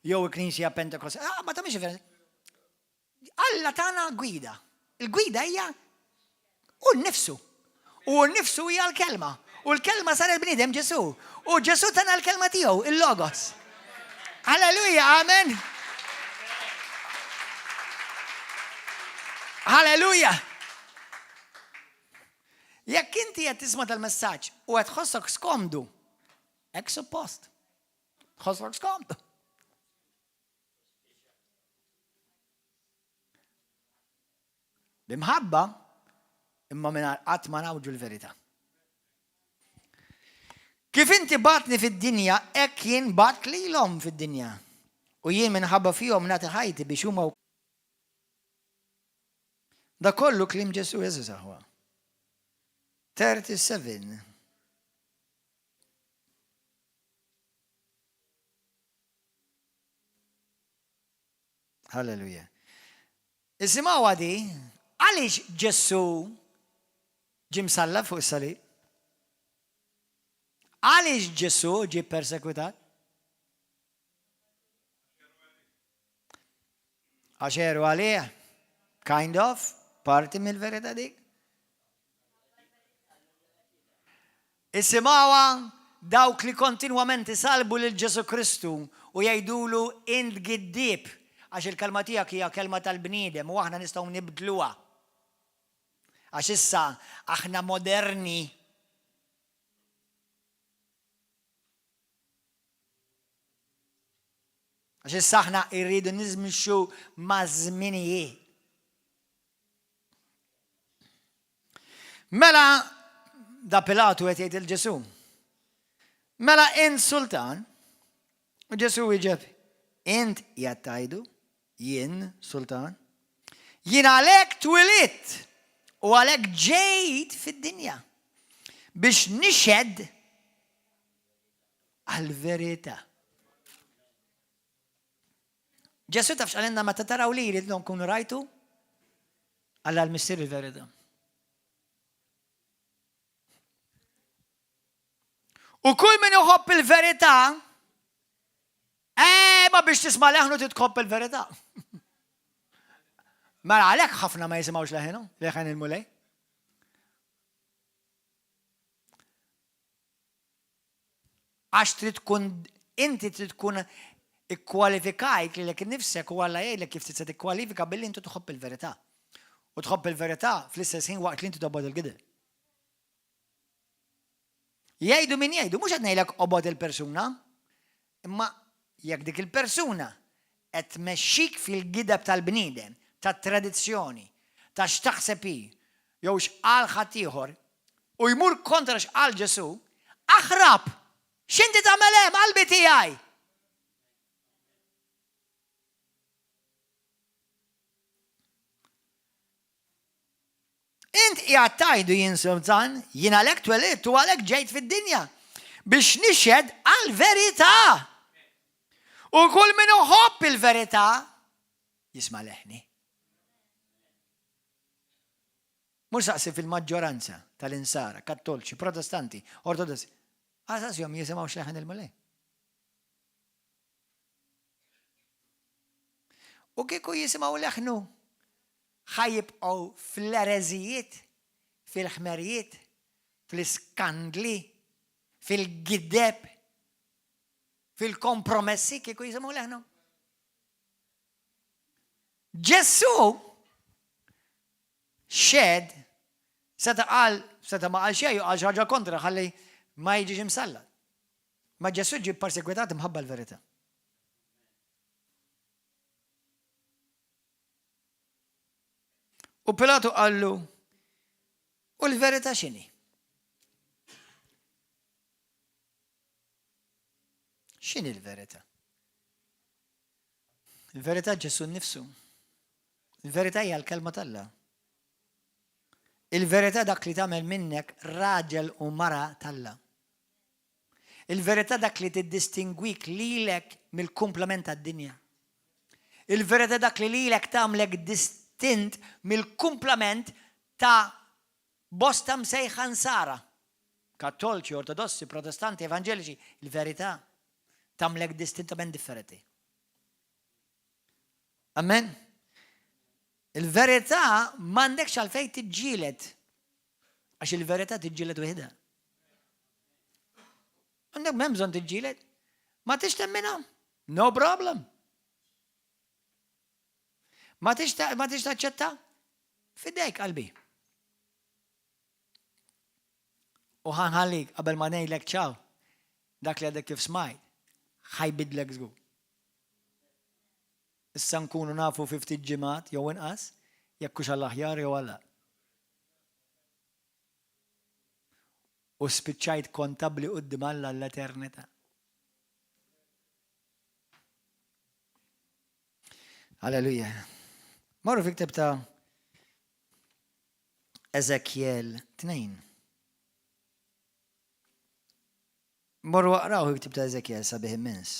jew il-Knisja Pentecost. Ah, ma tagħmilx differenza. Alla tana gwida. Il-gwida hija hu nnifsu. U hu nnifsu hija l-kelma. U l-kelma saret bniedem Ġesù. U Ġesù tana l-kelma tiegħu, il-Logos. Halleluja, amen. Halleluja. Jekk inti qed tisma' tal-messaġġ u qed tħossok skomdu, hekk suppost. Tħossok skomdu. B'imħabba, imma mingħajr qatt ma ngħawġu l-verità. Kif inti bgħattni fid-dinja, hekk jien bgħatt lilhom fid-dinja. U jien minħabba fihom nagħti ħajti biex huma Da kollu kliem Ġesù għeżież aħwa. 37. Halleluja. Isimgħuha di, għaliex Ġesù ġie msallab fuq is-salib? Għaliex Ġesù ġie persekwitat? Għax għeru għalih, kind of, parti mill-verità dik. Isimgħuha dawk li kontinwament isallbu lil Ġesù Kristu u jgħidulu int giddieb għax il-kelma tiegħek hija kelma tal-bniedem u aħna nistgħu nibdluha. Għax issa aħna moderni. Għax issa aħna rridu niżmxu maż-żminijiet. Mela da Pilatu qed jgħid il Ġesù. Mela int sultan, u Ġesù wieġeb, int qiegħed tgħidu, jien sultan. Jien għalhekk twilidt u għalhekk ġejt fid-dinja biex nixhed għall-verità. Ġesù taf x'qalilna meta taraw lili intom kunu rajtu Alla l-Missier il-verità. U kull min iħobb il-verità, eh, ma biex tisma' leħnu titħobb il-verità. Mela għalhekk ħafna ma jisimgħux leħenu, leħen il-Mulej. Għax trid tkun inti trid tkun ikkwalifikajt lilek innifsek u Alla jgħidlek kif tista' tikkwalifika billi inti tħobb il-verità. U tħobb il-verità fl-istess ħin waqt li inti tobgħod il-gideb. Jgħidu min jgħidu, mhux qed ngħidlek obgħod il-persuna, imma jekk dik il-persuna qed tmexxik fil-gideb tal-bniedem, tat-tradizzjoni, ta' x'taħseb hi, jew x'qal ħaddieħor, u jmur kontra x'qal Ġesù, aħrab! X'inti tagħmel hemm, qalbi tiegħi? Int qiegħed tgħidu jien sultan, jien għalhekk twelidt u għalhekk ġejt fid-dinja biex nixhed għall-verità. U kull min iħobb il-verità jisma' leħni. Mur saqsi fil-maġġoranza tal-insara, kattolċi, protestanti, ortodossi, għal saqsihom jisimgħux leħen il-Mulej. U kieku jisimgħu leħnu, ħa jibqgħu fl-ereżijiet, fil-ħmerijiet, fl-iskandli, fil-gideb, Fil-kompromessi kieku jisimgħu leħnu. Ġesù xed seta' qal, seta' ma qal xejn u qal xi ħaġa kontra ħalli ma jiġix imsallat. Ma Ġesù ġie ppersegwitat imħabba l-verità. U Pilatu qallu, u l-verità x'inhi? X'inhi l-verità? Il-verità Ġesù nnifsu. Il-verità hija l-kelma t'Alla. Il-verità dak li tagħmel minnek raġel u mara t'Alla. Il-verità dak li tiddistingwik lilek mill-kumplament tad-dinja. Il-verità dak li lilek tagħmlek distint mill-kumplament ta' bosta msejħa nsara. Kattolċi, Ortodossi, Protestanti, Evanġeliċi, il-verità tagħmlek distintament differenti. Amen? Il-verità m'għandekx għalfejn tiġġieled. Għax il-verità tiġġieled wieħda. Għandek m'hemm bżonn tiġġieled. Ma tix temminha? No problem. Ma tix ma tix taċċetta? Fidejk qalbi. U ħanħallik qabel ma ngħidlek ċaw, dak li għadek kif smajt, ħajbidlek żgur. Issa nkunu nafu fi ftit ġimgħat jew inqas jekk hux għall-aħjar jew għall-agħar. U spiċċajt kontabbli quddiem Alla għall-eternità. Alleluja. Morru fi ktib ta' Ezekiel 2. Morru aqraw il-ktib ta' Ezekiel sabiħ immens.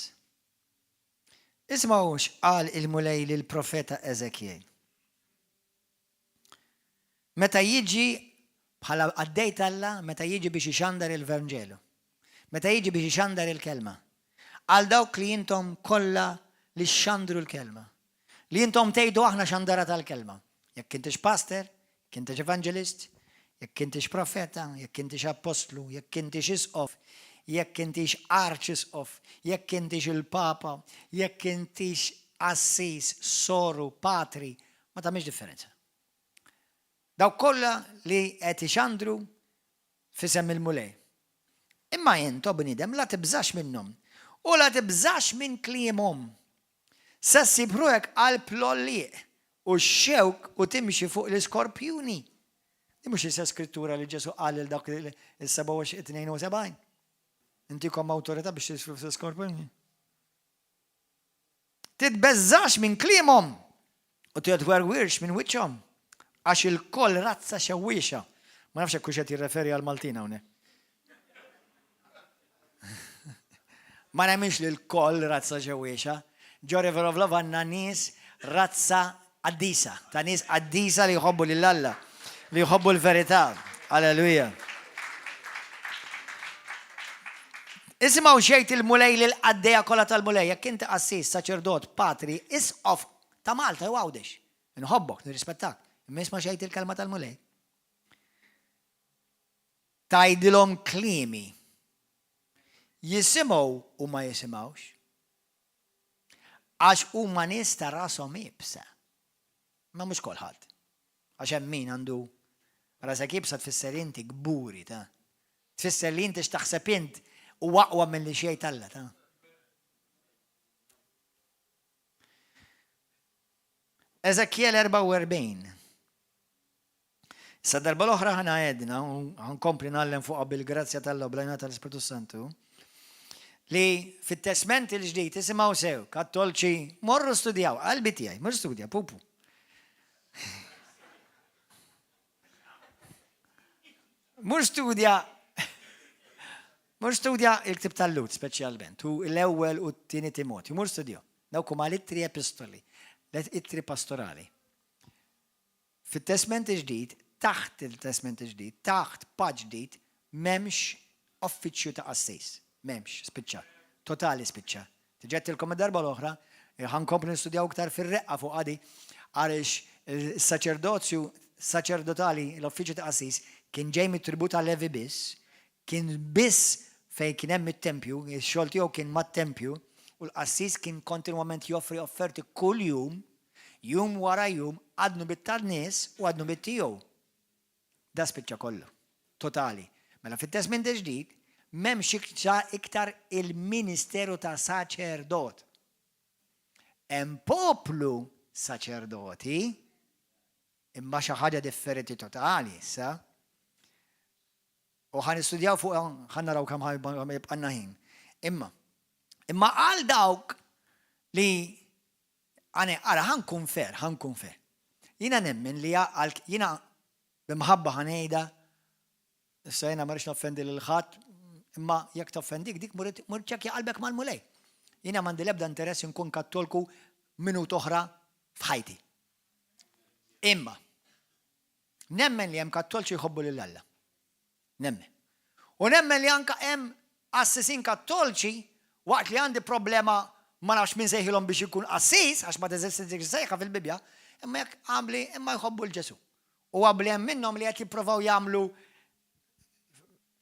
Ismgħu x'qal il-Mulej lill-profeta Ezekiel. Meta jiġi bħala qaddej t'Alla, meta jiġi biex ixandar il-Vanġelu. Meta jiġi biex ixandar il-kelma. Għal dawk li intom kollha li xxandru l-kelma. Li intom tgħidu aħna xandara tal-kelma. Jekk intix pastor, jekk intix evangelist, jekk intix profeta, jekk intix appostlu, jekk intix isqof, jekk intix arċisqof, jekk intix il-papa, jekk intix qassis, soru, patri, ma tagħmilx differenza. Dawk kollha li qed ixandru f'isem il-Mulej. Imma int, o bniedem, la tibżax minnhom, u la tibżax minn kliemhom. Se ssib ruħek qalb l-għollieq u x-xewk u timxi fuq l-iskorpjuni. Din mhux l-istess skrittura li Ġesù qal lil dawk il-72? Intikom awtorità biex tisfru fuq l-iskorpjuni. Titbeżżax minn kliemhom u titwerwirx minn wiċċhom, għax ilkoll razza xewwiexa. Ma nafx jekk hux qed jirreferi għall-Maltin hawnhekk. Ma nemminx li lkoll razza xewwiexa. Ġo River of Love għandna nies razza qaddisa, ta' nies qaddisa li jħobbu lil Alla, li jħobbu l-verità. Alleluja. Isimgħu xejt il-Mulej lil qaddejja kollha tal-Mulej, jekk inti qassis, saċerdot, patri, isqof ta' Malta jew Għawdex. Inħobbok, nirrispettak. Imma isma' xejt il-kelma tal-Mulej. Tgħidilhom kliemi. Jisimgħu u ma jisimgħux. Għax huma nies ta' rashom iebsa. Ma mhux kulħadd. Għax hemm min għandu rasek iebsa tfisser inti kburi ta'. Tfisser li inti x'taħseb int huwa aqwa milli x'jgħid Alla ta'. Eżekjel 44. Issa darba l-oħra ħana għedna, u ħankompli ngħallem fuqha bil-grazzja t'Alla u bl-għajnuna tal-Ispirtu Santu, li fit-Testment il-Ġdid isimgħu sew, Kattolċi, morru studjaw, qalbi tiegħi, mur studja, pupu. Mur studja Mur studja il-ktib tal-Lut speċjalment, u l-ewwel u t-tieni Timotju, mur studja. Dawk huma l-ittri epistoli, l-ittri pastorali. Fit-Testment il-Ġdid, taħt il-Testment il-Ġdid, taħt Patt Ġdid, m'hemmx uffiċċju ta' qassis. M'hemmx, spiċċa. Totali spiċċa. Diġà għedtilkom id-darba l-oħra, ħa nkomplu nistudjaw iktar fir-reqqa fuqha di, għaliex is-saċerdozju saċerdotali, l-uffiċċju ta' qassis, kien ġej mit-tribù ta' Levi biss, kien biss fejn kien hemm it-tempju, ix-xogħol tiegħu kien mat-tempju, u l-qassis kien kontinwament joffri offerti kull jum, jum wara jum, għad-dnubiet tan-nies u għad-dnubiet tiegħu. Da spiċċa kollu. Totali. Mela fit-Testment il-Ġdid m'hemmx iktar il-ministeru ta' saċerdot. Hemm poplu saċerdoti, imma xi ħaġa differenti totali issa. U ħa nistudjaw fuq ħa naraw kemm jibqalna ħin. Imma, imma għal dawk li għane, ara ħa nkun fair, ħa nkun fair. Jiena nemmen li għal jiena b'imħabba ħa ngħidha, issa jiena ma rridx noffendi lil ħadd, imma jekk toffendik dik mur mur ċekkja qalbek mal-Mulej. Jiena m'għandi l-ebda interess inkun Kattolku minut oħra f'ħajti. Imma, Nemmen li hemm Kattolċi jħobbu lil Alla. Nemmen. U nemmen li anka hemm qassisin Kattolċi waqt li għandi problema ma nafx min sejħilhom biex ikun qassis għax ma teżistix sejħa fil-Bibbja, imma jekk għamli imma jħobbu 'l Ġesù. U għabli hemm minnhom li qed jipprovaw jagħmlu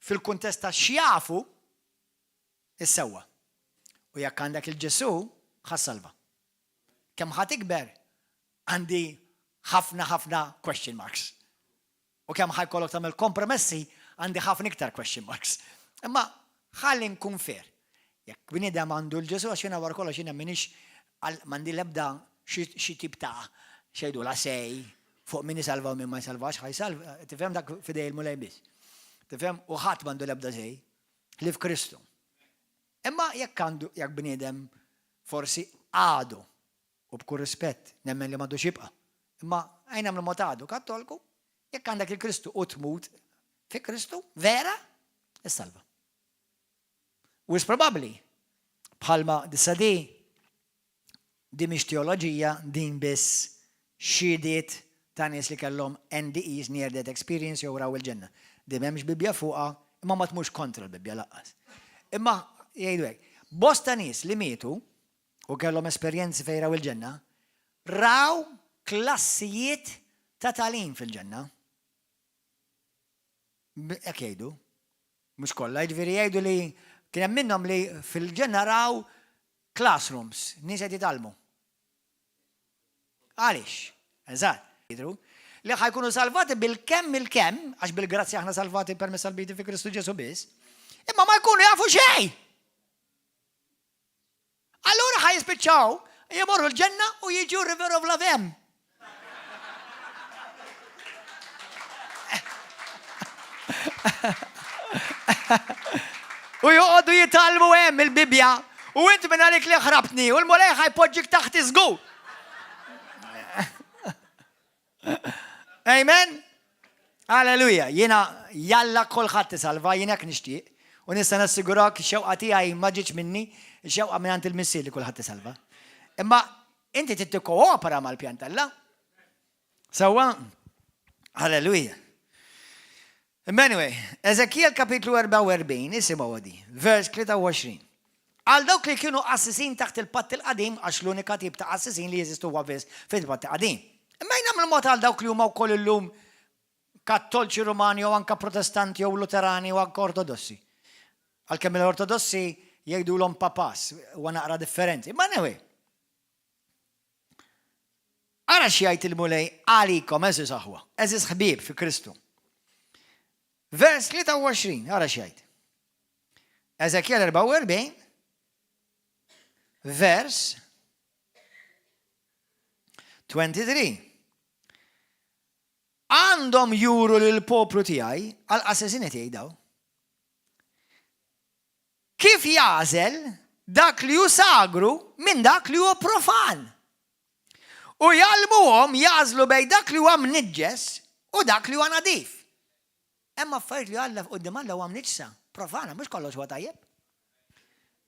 fil-kuntest ta' x'jafu is-sewwa. U jekk għandek il-Ġesù, ħa ssalva. Kemm ħa tikber għandi ħafna ħafna question marks. U kemm ħa jkollok tagħmel kompromessi għandi ħafna iktar question marks. Imma ħalli nkun fair. Jekk bniedem għandu l-Ġesù għax jiena wara kollox jiena m'iniex m'għandi l-ebda xi tip ta' xejdu la sej fuq min isalva u min ma jsalvax, ħa jsalva, tifhem dak f'idej il-Mulej biss. Tifhem u ħadd m'għandu l-ebda sej ħlief Kristu. Imma jekk għandu jekk bniedem forsi għadu u b'kull rispett nemmen li m'għandux jibqa'. Imma ejja nagħmlu mod għadu Kattolku, jekk għandek il-Kristu u tmut fi Kristu, vera, issalva. U probabbli bħalma dissa di di mhix teoloġija din biss xhidiet ta' nies li kellhom NDEs, Near Death Experience, jew raw il-ġenna. Di m'hemmx Bibbja fuqha, imma ma tmurx kontra l-Bibbja lanqas. Imma jgħidu hekk, bosta nies li mietu u kellhom esperjenzi fejn raw il-ġenna, raw klassijiet ta' tagħlim fil-ġenna. Hekk jgħidu. Mhux kollha, jiġifieri jgħidu li kien hemm minnhom li fil-ġenna raw classrooms, nies qed jitgħallmu. Għaliex? Eżatt. Jidru li ħa jkunu salvati bil-kemm il-kemm, għax bil-grazzja aħna salvati permezz tal-fidi fi Kristu Ġesu biss, imma ma jkunu jafu xejn. Allura ħa jispiċċaw jimorru l-ġenna u jiġu River of Love hemm. U joqogħdu jitgħallmu hemm il-Bibbja u int minn għalik li ħrabtni u l-Mulej ħa jpoġġik taħt iżgur. Amen? Alleluja. Jiena jalla kulħadd isalva, jiena hekk nixtieq. U nista' nassigurak xewqa tiegħi ma ġietx minni, xewqa minn il-missier li kulħadd isalva. Imma inti trid tikkoopera mal-pjan t'Alla. Sewwa? Alleluja. Imma anyway, Ezekiel kapitlu 44, isimgħu di, vers 23. Għal dawk li kienu qassisin taħt il-patt il-qadim, għax l-unika tip ta' qassisin li jeżistu huwa biss fil-patt il-qadim. Imma jnagħmlu mod għal dawk li huma wkoll illum kattolċi Rumani jew anka protestanti jew luterani jew anka ortodossi. Għalkemm l-ortodossi jgħidulhom papas, huwa naqra differenti. Imma anyway. Ara x'jgħid il-Mulej għalikom għeżież aħwa, għeżież ħbieb fi Kristu. Vers 23, ara x'jgħid. Ezekiel 44, vers 23. Għandhom juru lill-poplu tiegħi għal qassisin qed jgħidaw. Kif jagħżel dak li hu sagru minn dak li hu profan. U jgħallmuhom jagħżlu bejn dak li huwa mniġġes u dak li huwa nadif. Hemm affarijiet li Alla quddiem Alla huwa mniġġsa, profana, mhux kollox huwa tajjeb.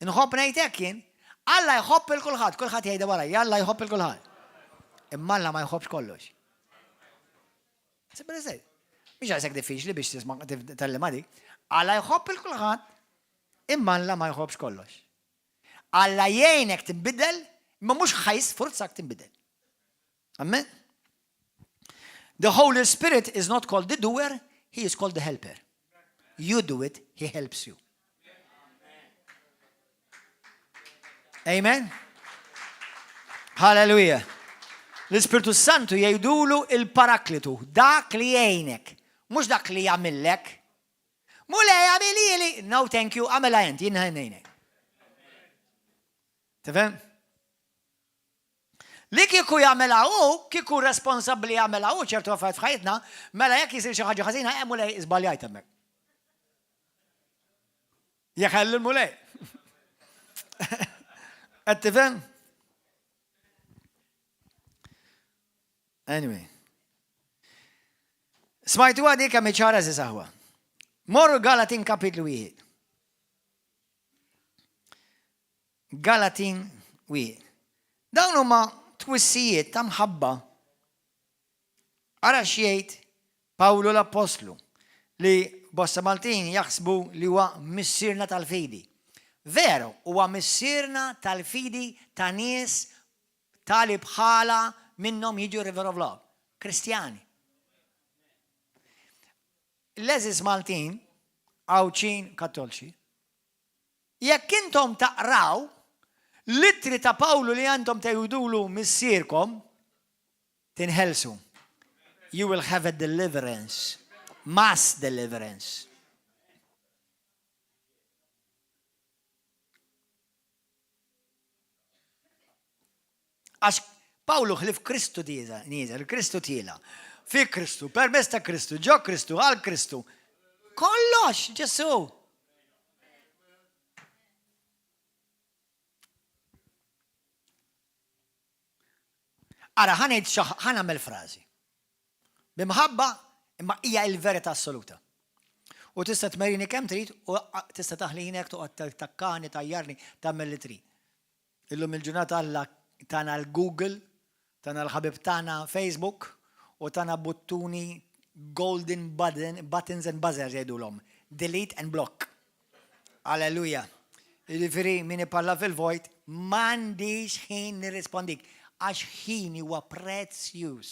Inħobb ngħid hekk jien, Alla jħobb il kulħadd, kulħadd jgħidha warajja, Alla jħobb il kulħadd. Imma Alla ma jħobbx kollox. Simple as that. Mhix għasek diffiċli biex tisma' tellima dik. Alla jħobb il kulħadd, imma Alla ma jħobbx kollox. Alla jgħinek tinbidel, imma mhux ħa jisfurzak tinbidel. Amen. The Holy Spirit is not called the doer, he is called the helper. You do it, he helps you. Amen? Hallelujah. L-Ispirtu Santu jgħidulu il-paraklitu, dak li jgħinek, mhux dak li jagħmillek. Mulej għamilili, no thank you, għamela int, jien ngħinek. Tifhem? Li kieku jagħmilha hu, kieku responsabbli jagħmilha hu ċertu affarijiet f'ħajjitna, mela jekk jisir xi ħaġa ħażina, hemm mulej żbaljajt hemmhekk. Jeħel il-mulej. Qed tifhem? Anyway. Smajtu għadi kemm ċara saħwa. Morru Galatin kapitlu wieħed. Galatin wieħed. Dawn huma twissijiet ta' mħabba. Ara x'jgħid Pawlu l-Appostlu li bosta Maltin jaħsbu li huwa missierna tal-fidi. Veru, huwa missierna tal-fidi ta' nies tali bħala minnhom jiġu River of Love. Kristjani. L-eżis Maltin, Għawdxin, Kattolċi, Jekk intom taqraw l-ittri ta' Pawlu li għandhom tgħidulu missierkom, tinħelsu. You will have a deliverance, mass deliverance. Għax Pawlu ħlif Kristu nieżel, Kristu tiela. Fi Kristu, permezz ta' Kristu, ġo Kristu, għal Kristu. Kollox, Ġesu. Ara, ħanejt ħanamel frażi. Bimħabba, imma hija il-verità assoluta. U tista' tmerini kemm trid u tista' taħlinek toqgħod takkani, tajjarni, tagħmel li trid. Illum il-ġurnata Alla tana l-Google, tana l-ħabib tagħna Facebook u tana buttuni golden button, buttons and buzzers jgħidulhom. Delete and block. Alleluja. Jiġifieri min ipalla fil-vojt m'għandix ħin nirrispondik għax ħin huwa prezzjuż.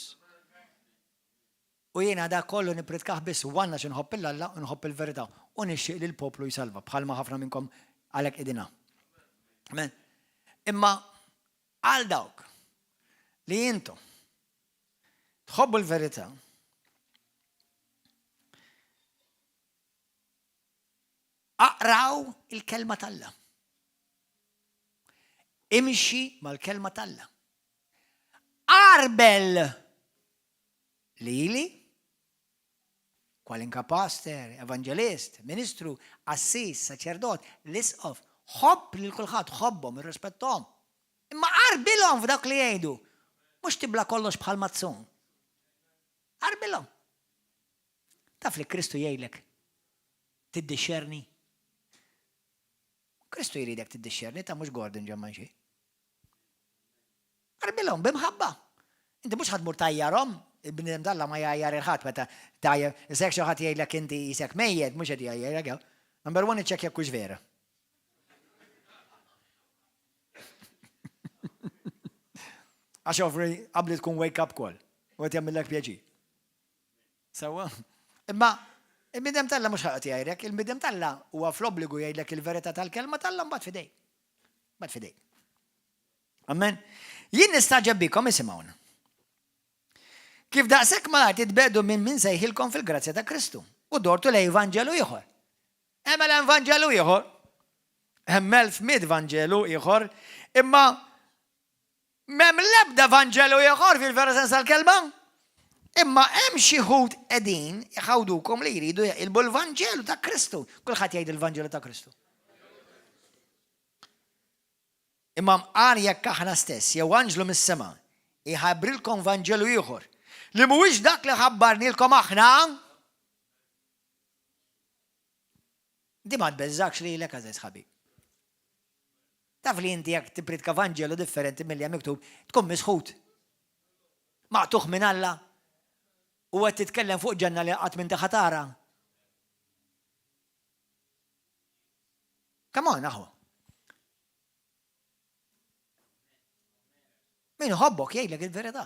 U jiena dak kollu nippritkah biss one għax inħobb 'il Alla u nħobb il-verità u nixtieq li l-poplu jsalva bħalma ħafna minnkom għalhekk qegħdin hawn. Amen. Imma għal dawk li intom tħobbu l-verità, aqraw il-kelma t'Alla. Imxi mal-kelma t'Alla. Arbel Lili, kwalinka pastor, evanġelist, ministru, qassis, saċerdot, l-isqof, ħobb lil kulħadd, ħobbhom, irrispetthom. Imma qarbilhom f'dak li jgħidu. Mhux tibla kollox bħal mazzun. Qarbilhom. Taf li Kristu jgħidlek tiddixxerni. Kristu jridek tiddixxerni ta' mhux Gordon ġemman xi. Qarbilhom b'imħabba. Inti mhux ħa tmur tgħajjarhom, il-bniedem t'Alla ma jgħajjar 'il ħadd meta tgħajjar, issa jekk xi ħadd jgħidlek inti qisek mejjet, mhux qed jgħajjarek jew. Number one iċċekkja jekk hux vera. Għax offri qabli tkun wake up call u qed jagħmillek pjaċir. Sewwa? Imma il-bniedem t'Alla mhux ħaqq jgħajrek, il-bniedem t'Alla huwa fl-obbligu jgħidlek il-verità tal-kelma t'Alla mbagħad f'idejk. Mbagħad f'idejk. Amen. Jien nistaġeb bikom isimgħuna. Kif daqshekk malajr titbedu minn min sejħilkom fil-grazzja ta' Kristu u dortu lej Vanġelu ieħor. Hemm Vanġelu ieħor. Hemm 1100 Vanġelu ieħor, imma m'hemm l-ebda Vanġelu ieħor fil-vera sens tal-kelma. Imma hemm xi ħut qegħdin iħawdukom li jridu jaqilbu l-Vanġelu ta' Kristu. Kulħadd jgħid il-Vanġelu ta' Kristu. Imma mqar jekk aħna stess jew anġlu mis-sema jħabbrilkom vanġelu ieħor, li mhuwiex dak li ħabbarnielkom aħna, di ma tbeżżakx lilek għażiż ħabib. Taf li inti jekk tippritka vanġelu differenti milli hemm miktub, tkun misħut. Maqtugħ minn Alla u qed titkellem fuq ġenna li qatt m'inti ħa tara. Come on, aħwa. Min iħobbok jgħidlek il-verità.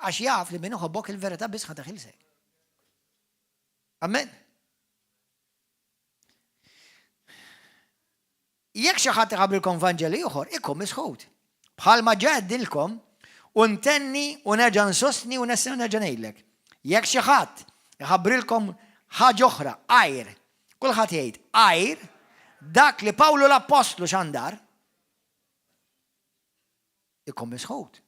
Għax jaf li min iħobbok il-verità biss ħa taħilsek. Amen. Jekk xi ħadd iħabbrilkom Vanġelu ieħor, ikun misħut. Bħalma ġa għedtilkom, u ntenni u nerġa' nsostni u nerġa' ngħidlek. Jekk xi ħadd iħabbrilkom ħaġa oħra għajr, kulħadd jgħid għajr dak li Pawlu l-Appostlu xandar, ikun misħut.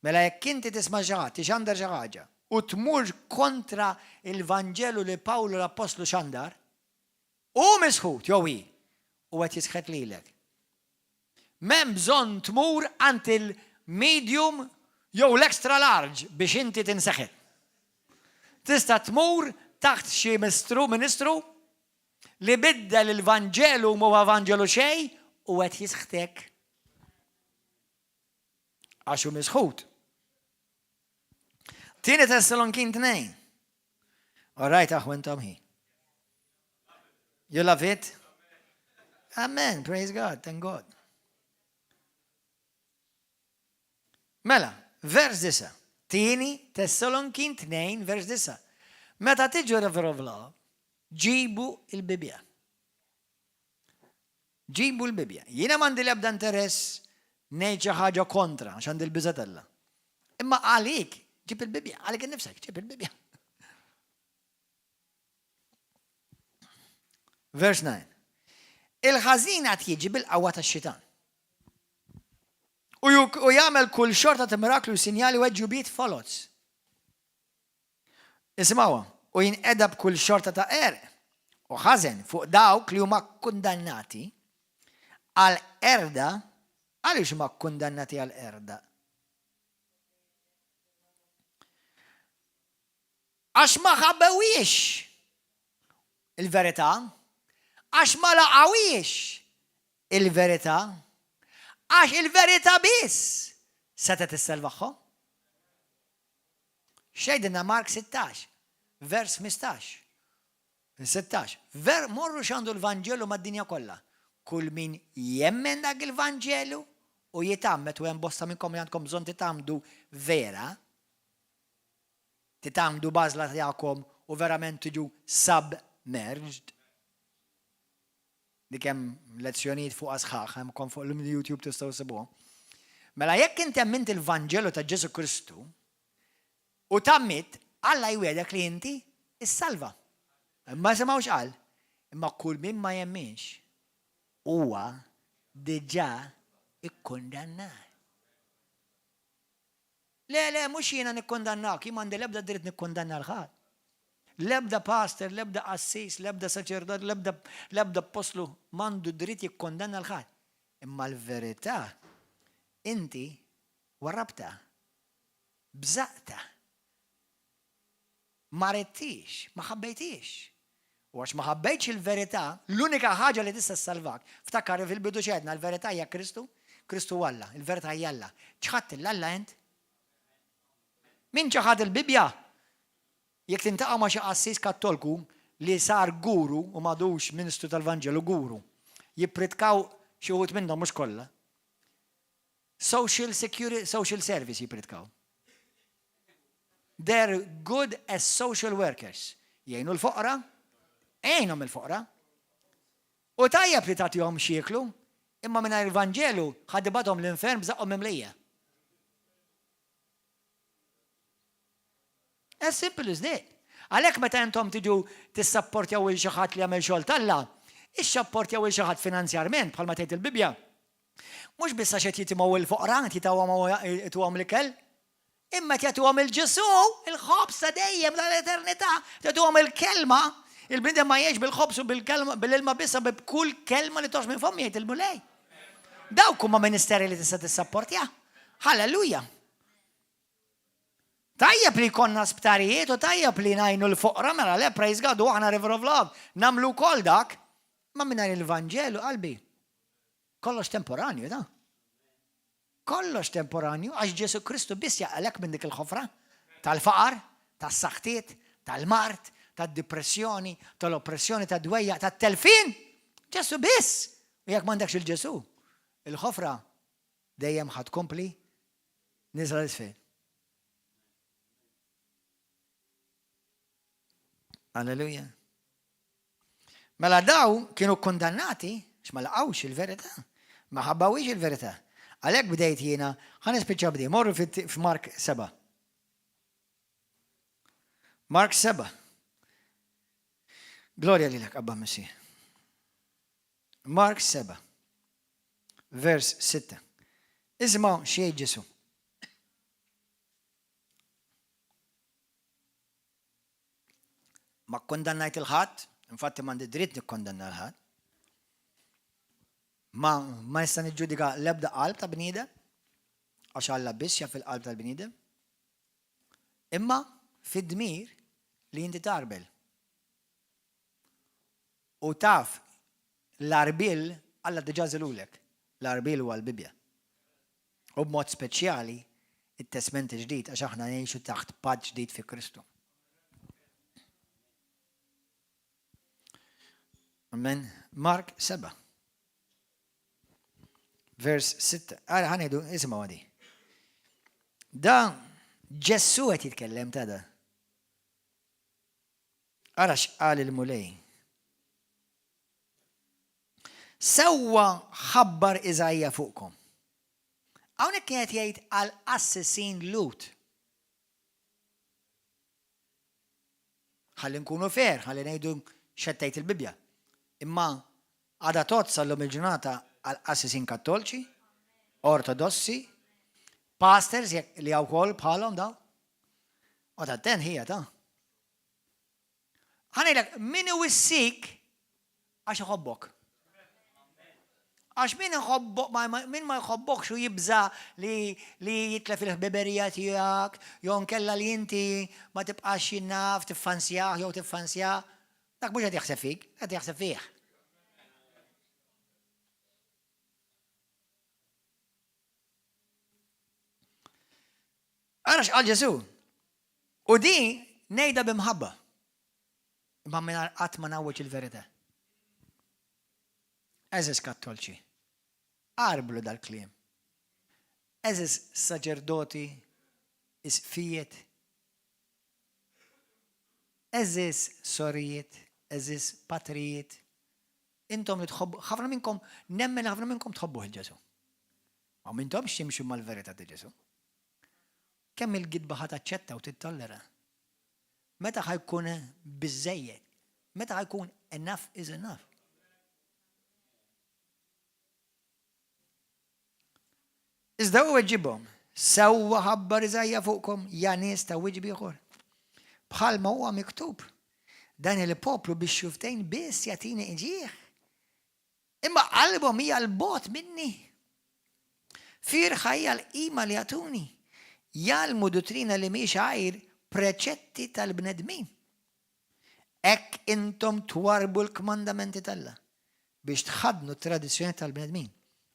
Mela jekk inti tisma' xi ħadd ixandar xi ħaġa u tmur kontra l-Vanġelu li Pawlu l-Appostlu xandar, hu misħut jew hi u qed jisħet lilek. M'hemm bżonn tmur għand il-medium jew l-extra large biex inti tinseħet. Tista' tmur taħt xi mistru, ministru, li biddel il-Vanġelu mhuwa Vanġelu xejn u qed jisħtek. Għax hu misħut. Tieni Tessalonkin 2. All right, aħwa intom hi. You love it? Amen, praise God, thank God. Mela, vers 9. Tieni Tessalonkin 2, vers 9. Meta tiġu River of Love, ġibu il-Bibja. Ġibu l-Bibbja. Jiena m'għandi l-ebda interess ngħid xi ħaġa kontra għax għandi l-biża' t'Alla. Imma għalik, ġib il-Bibbja, għalik innifsek, ġib il-Bibbja. Verse 9. Il-ħażin għad jiġi bil-qawwa tax-xitan. U jagħmel kull xorta ta' miraklu, sinjali u għeġġubiet foloz. Isimgħuha, u jinqeda b'kull xorta ta' qerq u ħażen fuq dawk li huma kkundannati għall-qerda. Għaliex huma kkundannati għall-qerda? Għax ma ħabbewhiex il-verità, għax ma laqgħuhiex il-verità, għax il-verità biss setgħet issalvahom. X'jgħidilna Mark 16, vers 15? 16. Ver, morru xandu l-Vanġelu mad-dinja kollha. Kull min jemmen dak il-Vanġelu u jitgħammed u hemm bosta minnkom li għandkom bżonn titgħammdu vera, titgħammdu b'għażla tagħkom u verament tiġu submerged. Dik hemm lezzjonijiet fuqha sħaħ, hemmkom fuq l-YouTube tistgħu ssibuhom. Mela jekk inti emmint il-Vanġelu ta' Ġesù Kristu u tgħammidt, Alla jwiegħdek li inti ssalva. Imma isimgħu x'qal, imma kull min ma jemminx huwa diġà ikkundannat. Le, le, mhux jiena nikkundannak, jien m'għandi l-ebda dritt nikkundanna 'l ħadd. L-ebda pastor, l-ebda qassis, l-ebda saċerdot, l-ebda l-ebda appostlu m'għandu dritt jikkundanna 'l ħadd. Imma l-verità inti warrabtha, bżaqtha. Ma ridthiex, ma ħabbejthiex. U għax ma ħabbejtx il-verità, l-unika ħaġa li tista' ssalvak, ftakar li fil-bidu x'għedna, l-verità hija Kristu, Kristu hu Alla, il-verità hija Alla. Ċħadt 'il Alla int? Min ċaħad il-Bibbja? Jekk tintaqa' ma' xi qassis Kattolku li sar guru u m'għadux ministru tal-Vanġelu, guru, jippritkaw xi wħud minnhom mhux kollha. Social security, social service jippritkaw. They're good as social workers. Jgħinu l-foqra, għinhom il-foqra. U tajjeb li tagħtihom x'jieklu, imma mingħajr il-Vanġelu ħa tibgħathom l-infern b'żaqqhom mimlija. As simple as that. Għalhekk meta intom tiġu tissapportjaw il xi ħadd li jagħmel xogħol t'Alla, issapportjaw il xi ħadd finanzjarment bħalma tgħid il-Bibbja. Mhux biss għax qed jitimgħu l-foqra, qed jitgħuhom l-ikel, imma qed jagħtuhom il-Ġesù, il-ħobż ta' dejjem tal-eternità, jagħtuhom il-kelma. Il-bniedem ma jgħix bil-ħobż u bil-kelma bil-ilma biss, b'kull kelma li toħroġ minn fommi jgħid il-Mulej. Dawk huma ministeri li tista' tissapportja. Halleluja. Tajjeb li jkollna sptarijiet u tajjeb li ngħinu l-foqra mela le praise God u aħna River of Love nagħmlu wkoll dak. Ma mingħajr il-Vanġelu qalbi. Kollox temporanju da. Kollox temporanju għax Ġesu Kristu biss jaqalek minn dik il-ħofra tal-faqar, tas-saħtiet, tal-mard, tad-depressjoni, tal-oppressjoni, tad-dwejjaq, tat-telfien. Ġesu biss. U jekk m'għandekx il-Ġesu, il-ħofra dejjem ħa tkompli nieżla 'l isfel. Alleluja. Mela daw kienu kundannati għax ma laqgħux il-verità. Ma ħabbawhiex il-verità. Għalhekk bdejt jiena, ħa nispiċċa b'di, morru f'Mark 7. Mark 7. Glorja lilek, Abba Missier. Mark 7. Vers 6. Isimgħu x'jgħid Ġesu. Ma kkundannajt il-ħadd, infatti m'għandi dritt nikkondanna l-ħadd. Ma ma nista' niġġudika l-ebda qalb ta' bniedem, għax Alla biss jaf il-qalb tal-bniedem. Imma fid-dmir li inti tarbel. U taf l-għarbiel Alla diġà żilulek. L-għarbiel huwa l-Bibbja. U b'mod speċjali it-Testment il-Ġdid għax aħna ngħixu taħt patt ġdid fi Kristu. Amen. Mark 7. Vers 6. Ara ħanidu, isimgħu għadi. Da Ġesù qed jitkellem ta' da. Ara x'qal il-Mulej. Sewwa ħabbar Iżaija fuqkom. Hawnhekk kien qed jgħid għal qassisin Lhud. Ħalli nkunu fair, ħalli ngħidu x'qed tgħid il-Bibbja. Imma għadha tgħodd sal-lum il-ġurnata għal qassisin Kattolċi, Ortodossi, pastors jekk li hawn wkoll bħalhom dawn. Qgħod attent ħija ta'. Ħa ngħidlek, min iwissik għax iħobbok. Għax min iħobbok, min ma jħobbokx u jibża li li jitlef il-ħbiberija tiegħek, jew nkella li inti ma tibqax jinnaf tiffansjah jew tiffansjah, dak mhux qed jaħseb fik, qed jaħseb fih. Ara x'qal Ġesù. U di ngħidha bi mħabba. Imma mingħajr qatt ma ngħawweġ il-verità. Għeżież Kattolċi, għarblu dal-kliem. Għeżież saċerdoti, isqfijiet, għeżież sorijiet, għeżież patrijiet, intom li tħobbu, ħafna minnkom, nemmen li ħafna minnkom tħobbuh il-Ġesù. Ma mintomx timxu mal-verità ta' Ġesù. Kemm il-gidba ħa taċċetta u tittollera? Meta ħa jkun biżżejjed? Meta ħa jkun enough is enough? Iżda hu weġibhom, Sewwa ħabbar Iżaija fuqkom, ja nies ta' wiċċ b'ieħor. Bħalma huwa miktub, dan il-poplu bix-xufftejn biss jagħtini ġieħ, Imma qalbhom hija 'l bogħod minni. Fierħa hija l-qima li jagħtuni. Jgħallmu duttrina li mhix għajr preċetti tal-bnedmin. Hekk intom twarrbu l-kmandamenti t'Alla biex tħaddnu t-tradizzjonijiet tal-bnedmin.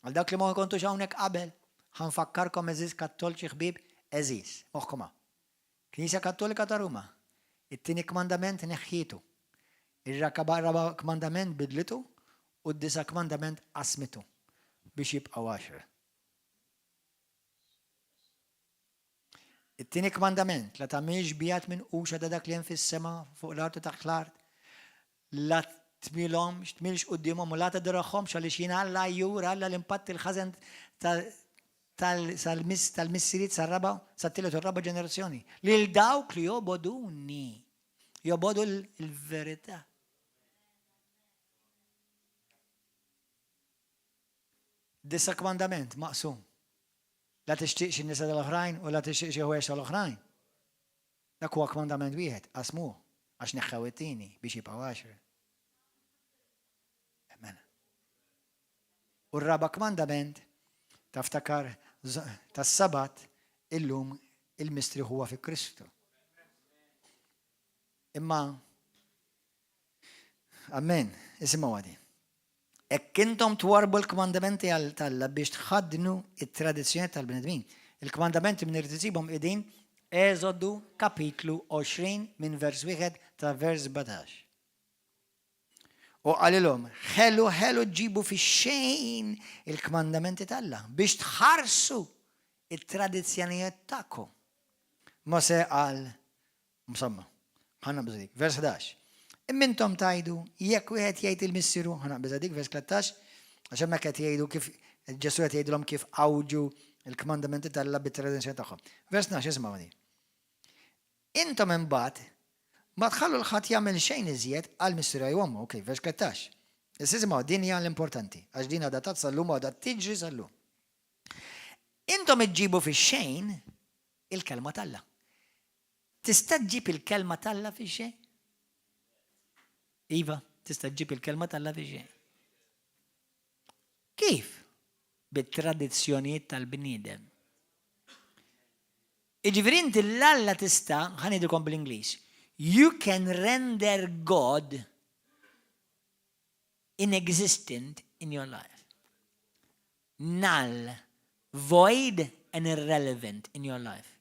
Għal dawk li ma kontux hawnhekk qabel, ħa nfakkarkom għeżież Kattolċi ħbieb għeżież, moħħkom hawn. Knisja Kattolika ta' Ruma, it-tieni kmandament neħħietu, ir-raba' kmandament bidlitu u d-disa' kmandament qasmitu biex jibqgħu għaxra. It-tieni kmandament, la tagħmilx bjat minquxa ta' dak li hemm fis-sema, fuq l-art u taħt l-art, la tmilhomx, tmilx quddiemhom u la tadorahomx għaliex jien Alla għajjur, Alla li npatti l-ħażen tal-missirijiet sar-raba', sat-tielet u r-raba' ġenerazzjoni. Lil dawk li jobogħduni, jobogħdu l-verità. Disa' kmandament maqsum. La tixtieqx in-nisa tal-oħrajn u la tixtieqx il-ħwejjeġ tal-oħrajn. Dak huwa kmandament wieħed, qasmuh, għax neħħew it-tieni biex jibqgħu għaxra. Mela. U r-raba' kmandament taftakar tas-Sabat illum il-mistrieħ huwa fi Kristu. Imma Amen, isimgħu għadi. Hekk intom twarrbu l-kmandamenti t'Alla biex tħaddnu t-tradizzjonijiet tal-bnedmin. Il-kmandamenti min irid isibhom qegħdin Eżodu kapitlu 20 minn vers wieħed ta' vers 17. U qalilhom, Ħelu ħelu ġġibu fix-xejn il-kmandamenti t'Alla biex tħarsu t-tradizzjonijiet tagħkom. Mosè qal, Insomma, ħa naqbżu dik. Vers 11. Imma intom tgħidu, jekk wieħed jgħid 'il missieru, ħa naqbiżha dik, vers 13, għax hemmhekk qed jgħidu kif Ġesù qed jgħidilhom kif għawġu l-kmandamenti t'Alla bit-tradizzjoni tagħhom. Vers 12, isimgħu din. Intom imbagħad ma tħallu 'l ħadd jagħmel xejn iżjed għal missieru jew ommu. Okej, vers 13. Issa isimgħu, din hija l-importanti, għax din għadha tgħadd sal-lum u għadha tiġri sal-lum. Intom iġġibu fix-xejn il-kelma t'Alla. Tista' ġġib il-kelma t'Alla fix-xejn? Iva, tista' ġġib il-kelma t'Alla fix-xejn. Kif? Bit-tradizzjonijiet tal-bniedem. Jiġifieri inti 'l Alla tista', ħa ngħidilkom bl-Ingliż, you can render God inexistent in your life. Null, void and irrelevant in your life.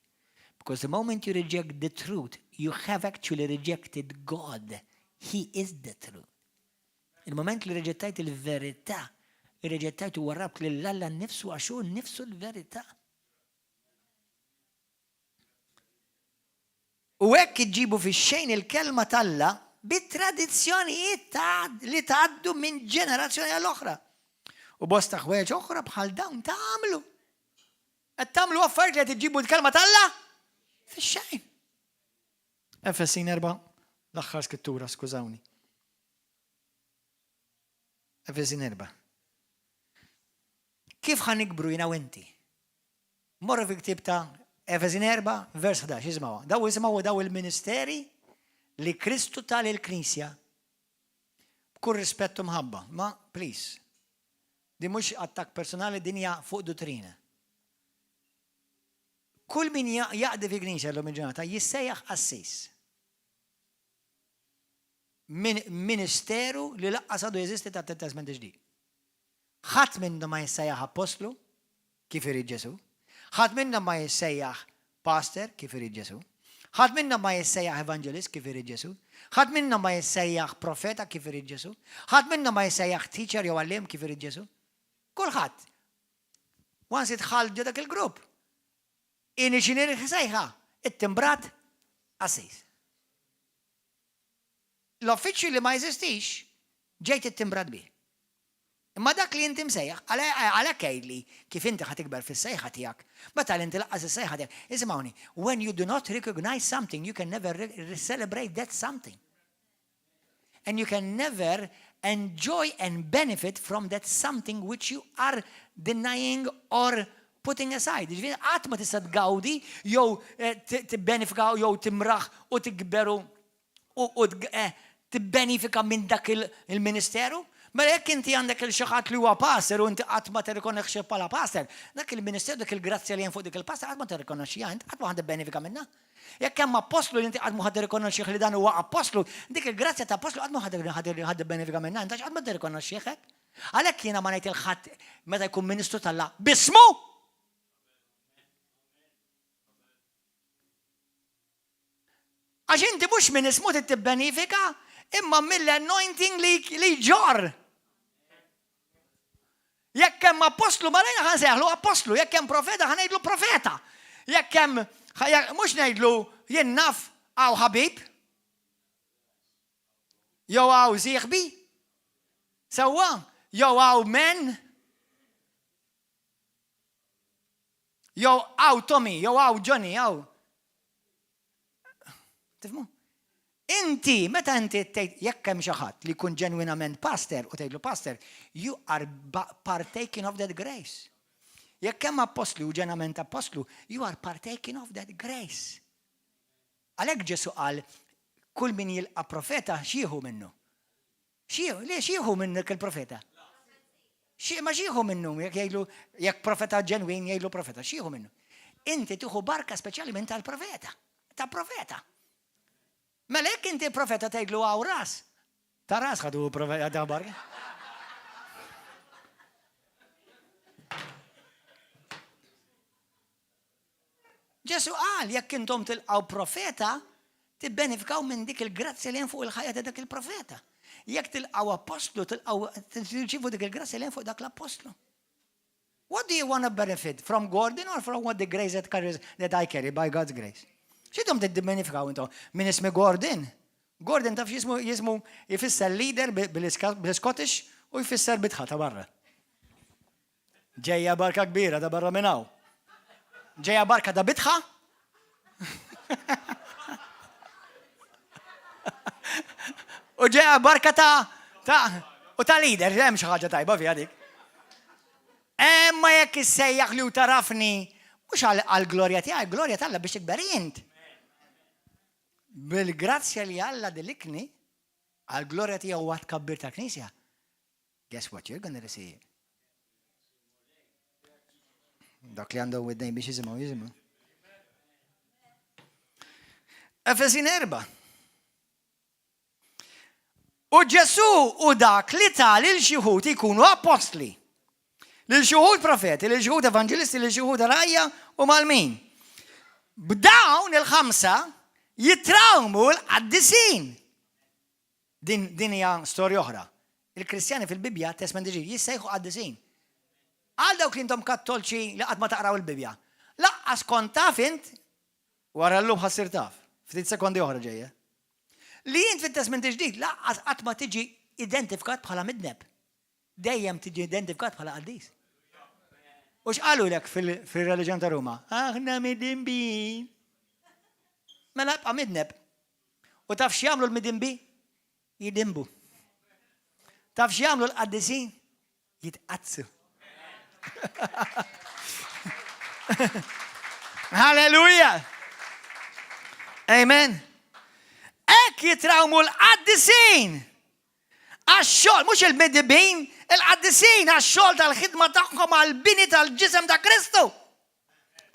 Because the moment you reject the truth, you have actually rejected God. He is the truth. Il-moment li rreġettajt il-verità, irreġettajt u warrabt lil Alla nnifsu għax hu nnifsu l-verità. U hekk iġġibu fix-xejn il-kelma t'Alla bit-tradizzjonijiet ta' li tgħaddu minn ġenerazzjoni għal oħra. U bosta ħwejjeġ oħra bħal dawn tagħmlu. Qed tagħmlu affarijiet li qed iġġibu l-kelma t'Alla fix-xejn. Efesin 4, l-aħħar skrittura, skużawni. Efesin 4. Kif ħa nikbru jiena u inti? Morru fi ktib ta' Efesin 4, vers 11, isimgħu. Daw isimgħu daw il-ministeri li Kristu ta lill-Knisja b'kull rispett u mħabba. Ma, please, din mhux attakk personali, din hija fuq duttrina. Kull min jaqdi fi knisja llum il-ġurnata jissejjaħ qassis. Minn ministeru li laqqas għadu jeżisti tat-Testment il-Ġdid. Ħadd minnhom ma jissejjaħ appostlu, kif irid Ġesù. Ħadd minnhom ma jissejjaħ pastor, kif irid Ġesù. Ħadd minnhom ma jissejjaħ evanġelist, kif irid Ġesù. Ħadd minnhom ma jissejjaħ profeta, kif irid Ġesù. Ħadd minnhom ma jissejjaħ teacher jew għalliem, kif irid Ġesù. Kulħadd. Once idħalt ġo dak il-grupp, inhi x'inhi sejħa, ittimbrat qassis. L-uffiċċju li ma jeżistix ġejt ittimbrat bih. Imma dak li inti msejjaħ, għalhekk għidli kif inti ħa tikber fis-sejħa tiegħek, meta inti lanqas is-sejħa tiegħek. Isimgħuni, when you do not recognize something, you can never celebrate that something. And you can never enjoy and benefit from that something which you are denying or putting aside. Ġifieri qatt ma tista' tgawdi jew eh, tibbenefika jew timraħ u tikberu u eh, tibbenifika minn dak il-ministeru. Mela jekk inti għandek il xi ħadd li huwa pastor u inti qatt ma tirrikonoxxi bħala pastor, dak il-ministeru dak il-grazzja li hemm fuq dik il-pastor qatt ma tirrikonoxxiha int qatt ma ħadd benefika minnha. Jekk hemm appostlu li inti qatt ma ħadd tirrikonoxxih li dan huwa appostlu, dik il-grazzja ta' appostlu qatt ma ħadd benefika minnha int għax qatt ma tirrikonoxxih hekk. Għalhekk jiena ma ngħid il ħadd meta jkun ministru t'Alla b'ismu! Għax inti mhux minn ismu trid tibbenifika, imma mill-anointing li, li jġorr. Jekk hemm appostlu malajna ħa nsejħlu appostlu, jekk hemm profeta ħa ngħidlu profeta. Jekk hemm mhux ngħidlu jien naf hawn ħabib. Jew hawn sieħbi. Sewwa, jew hawn men. Jew hawn Tommy, jew hawn Johnny, jew. Tifhmu? Inti, meta inti tgħid jekk hemm xi ħadd li jkun ġenwinament pastor u tgħidlu pastor, you are partaking of that grace. Jekk hemm appostlu u ġenwinament appostlu, you are partaking of that grace. Għalhekk Ġesu qal kull min jilqa' profeta x'jieħu minnu. X'jieħu, le x'jieħu minn dik il-profeta? Ma x'jieħu minnu jekk jgħidlu jekk profeta ġenwin jgħidlu profeta, x'jieħu minnu? Inti tieħu barka speċjali minn tal-profeta, ta' profeta. Mela jekk inti profeta tgħidlu hawn ras, ta' ras ħadu profeta ta' barka. Ġesu qal jekk intom tilqgħu profeta, tibbenefikaw minn dik il-grazzja li hemm fuq il-ħajja ta' dak il-profeta. Jekk tilqgħu appostlu, tilqgħu tirċievu dik il-grazzja li hemm fuq dak l-appostlu. What do you want to benefit? From Gordon or from what the grace that carries that I carry by God's grace? X'intom tidbenefikaw intom? Minn ismi Gordon? Gordon taf jismu jismu jfisser leader bil-Scottish u jfisser bitħa ta' barra. Ġejja barka kbira ta' barra minn hawn. Ġejja barka ta' bitħa. U ġejja barka ta' ta' u ta' leader, hemm xi ħaġa tajba fiha dik. Imma jekk issejjaħ li u tarafni, mhux għall-glorja tiegħi, glorja t'Alla biex tikber int. Bil-grazzja li Alla dilikni, għall-glorja tiegħu u għat-tkabbir tal-Knisja, guess what you're gonna receive? Dak li għandhom widnejn biex jisimgħu jisimgħu. Efesin erba'. U Ġesù hu dak li ta lil xi wħud jkunu appostli, lil xi wħud profeti, lil xi wħud evanġelisti, lil xi wħud rgħajja u mgħallmin. B'dawn il-ħamsa jitrawmu l-qaddisin. Din, din hija storja oħra. Il-Kristjani fil-Bibbja, Testment Ġdid, jissejħu qaddisin. Għal dawk li intom kattolċi li qatt ma taqraw il-Bibbja, laqqas kont taf int Wara llum ħa ssir taf. Ftit sekondi oħra ġejja. Li int fit-Testment il-Ġdid lanqas qatt ma tiġi identifikat bħala midneb. Dejjem tiġi identifikat bħala qaddis. U x'qalulek fil-reliġjon ta' Ruma? Aħna midinbin. Mela ibqa' midneb. U taf x'jagħmlu l-midinbi? Jidinbu. Taf x'jagħmlu l-qaddisin? Jitqaddsu. Halleluja! Amen. Hekk jitrawmu l-qaddisin għax-xogħol, mhux il-midibin, il-qaddisin għax-xogħol tal-ħidma tagħhom għall-bini tal-ġisem ta' Kristu.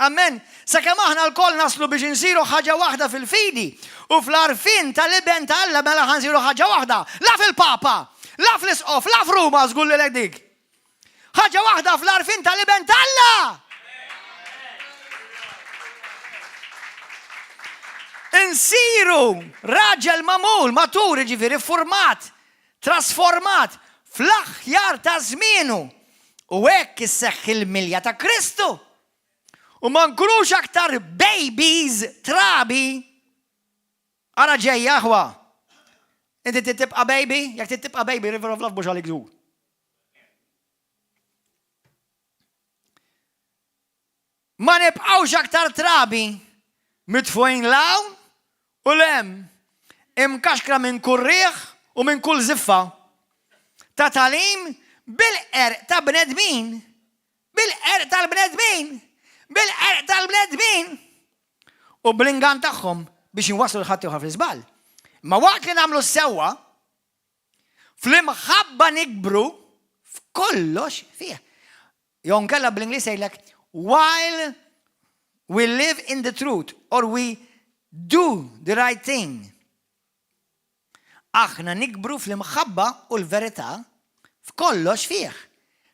Amen. Sakemm aħna lkoll naslu biex insiru ħaġa waħda fil-fidi u fl-għarfien tal-Iben ta' Alla mela ħa nsiru ħaġa waħda, la fil-Papa, la fl-Isqof, la f'Ruma żgur lilek dik. Ħaġa waħda fl-għarfien tal-Iben ta' Alla! Insiru raġel magħmul, matur, jiġifieri ffurmat, trasformat fl-aħjar ta' żmienu, u hekk isseħħ il-milja ta' Kristu. U ma nkunux aktar babies, trabi. Ara ġejja, aħwa. Inti trid tibqa' baby? Jekk trid tibqa' baby, River of Love mhux għalik żgur. Ma nibqgħux aktar trabi, mitfugħin 'l hawn u 'l hemm, imkaxkra minn kull riħ u minn kull żiffa ta' tagħlim bil-qerq ta' bnedmin, bil-qerq tal-bnedmin, bil-qerq tal-bnedmin, u bl-ingann tagħhom biex inwasslu 'l ħaddieħor fl-iżball. Imma waqt li nagħmlu s-sewwa, fl-imħabba nikbru f'kollox fih. Jew nkella bl-Ingliż jgħidlek while we live in the truth or we do the right thing. Aħna nikbru fl-imħabba u l-verità f'kollox fih,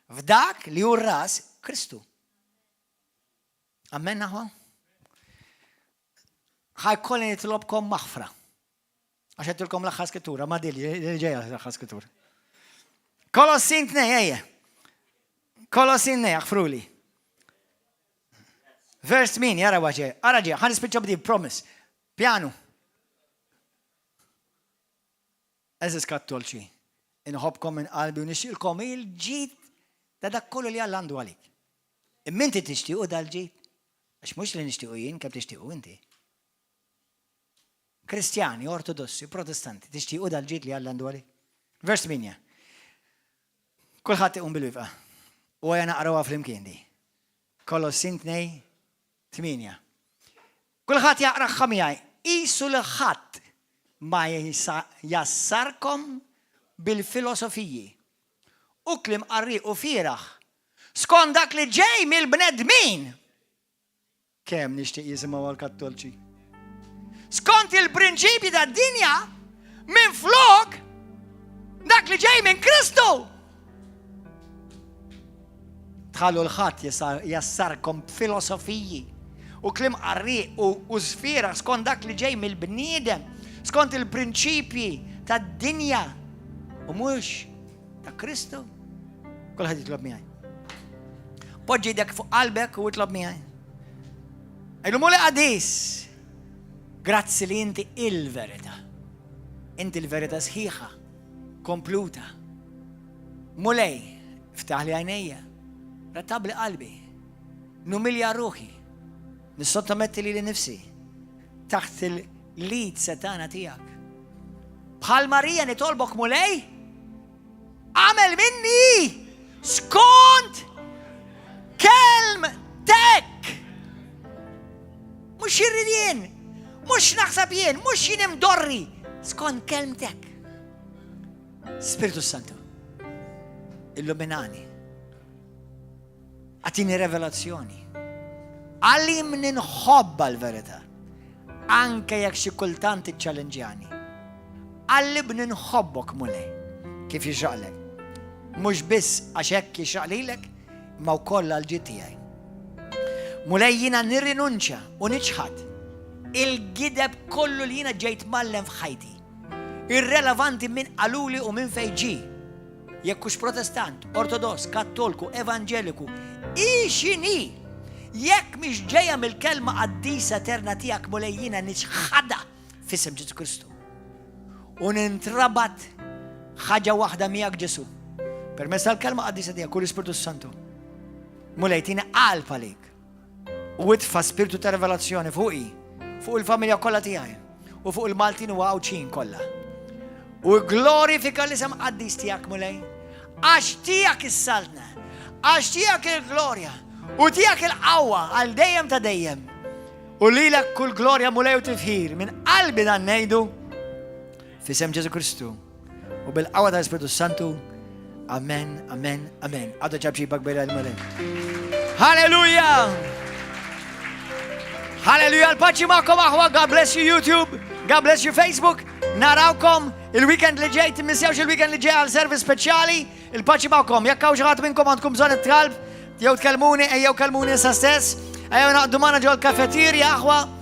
f'dak li hu r-ras Kristu. Amen aħwa? Ħajkolli nitlobkom maħfra. Għax għedtilkom l-aħħar skrittura, ma dil li ġejja l-aħħar skrittura. Kolossin 2, ejja. Kolossin 2, aħfruli. Vers 8, jara waġe, ara ġej, ħan nispiċċa b'di, promise. Pjanu. Eżis kattolċi, inħobkom minn qalbi u nixilkom il-ġid ta' dak kollu li Alla għandu għalik. Imma inti tixtiequ dal-ġid? Għax mhux li nixtiequ jien, kemm tixtiequ inti. Kristjani, Ortodossi, Protestanti, tixtiequ dal-ġid li Alla għandu għalik? Vers 8. Kulħadd iqum bil-wifqa. U għajja naqrawha flimkien di. Kolossin 2, 8. Kulħadd jaqraħħa miegħi. Qisu li ħadd ma jassarkom bil-filosofiji u kliem qarrieq u fieragħ skont dak li ġej mill-bnedmin Kemm nixtieq jisimgħu għall-Kattolċi. Skont il-prinċipji tad-dinja, minflok dak li ġej minn Kristu. Tħallu l-ħadd jassarkom b'filosofiji u kliem qarrieq u żfiera skont dak li ġej mill-bniedem, skont il-prinċipji tad-dinja u mhux ta' Kristu. Kulħadd jitlob miegħi. Poġġi jdek fuq qalbek u itlob miegħi. Għidlu Mulej qadis. Grazzi li inti il-verità. Inti l-verità sħiħa, kompluta. Mulej, ftaħli għajnejja, rattabli qalbi, numilja ruħi, nissottometti lili nnifsi taħt il-lead setgħana tiegħek. Bħal Marija nitolbok Mulej, agħmel minni skont kelmtek. Mhux irrid jien, mhux naħseb jien, mhux jien imdorri, skont kelmtek. Spiritu Santu, illuminani, agħtini revelazzjoni, għallimni nħobb l-verità, anke jekk xi kultant iċċallenġjani. Għallimni nħobbok Mulej, kif jixraqlek. Mhux biss għax hekk jixraq lilek, imma wkoll għall-ġid tiegħi. Mulej jiena nirrinunċja u niċħad il-gideb kollu li jiena ġejt mgħallem f'ħajti. Irrelevanti min qaluli u minn fejn ġie. Jekk hux protestant, ortodoss, kattolku, evanġeliku, x'inhi, jekk mhix ġejja mill-kelma qaddisa eterna tiegħek Mulej jiena niċħadha f'isem Ġesù Kristu. U nintrabat ħaġa waħda miegħek Ġesù. Permezz tal-kelma qaddisa tiegħek u l-Ispirtu Santu. Mulej tina qalb għalik. U itfa' spiritu ta' revelazzjoni fuqi, fuq il-familja kollha tiegħi u fuq il-Maltin u Għawdxin kollha. U glorifika l-isem qaddis tiegħek Mulej, għax tiegħek is-saltna, għax tiegħek il-glorja u tiegħek il-qawwa għal dejjem ta' dejjem. U lilek kull glorja Mulej u tifħir minn qalbi dan ngħidu f'isem Ġesù Kristu u bil-qawwa tal-Ispiritu Santu. Amen, amen, amen. Agħtu ċapċipa kbira lill-Mulej. Halleluja! Halleluja, l-paċi magħkom aħwa, God bless you YouTube, God bless you Facebook. Narawkom il-weekend li ġej, timmissjawx il-weekend li ġej għal service speċjali, il-paċi magħkom. Jekk hawn xi ħadd minnkom għandkom bżonn it-talb, jew tkellmuni, ejjew kellmuni sa stess, ejjew naqdu magħna ġol kafeterja aħwa.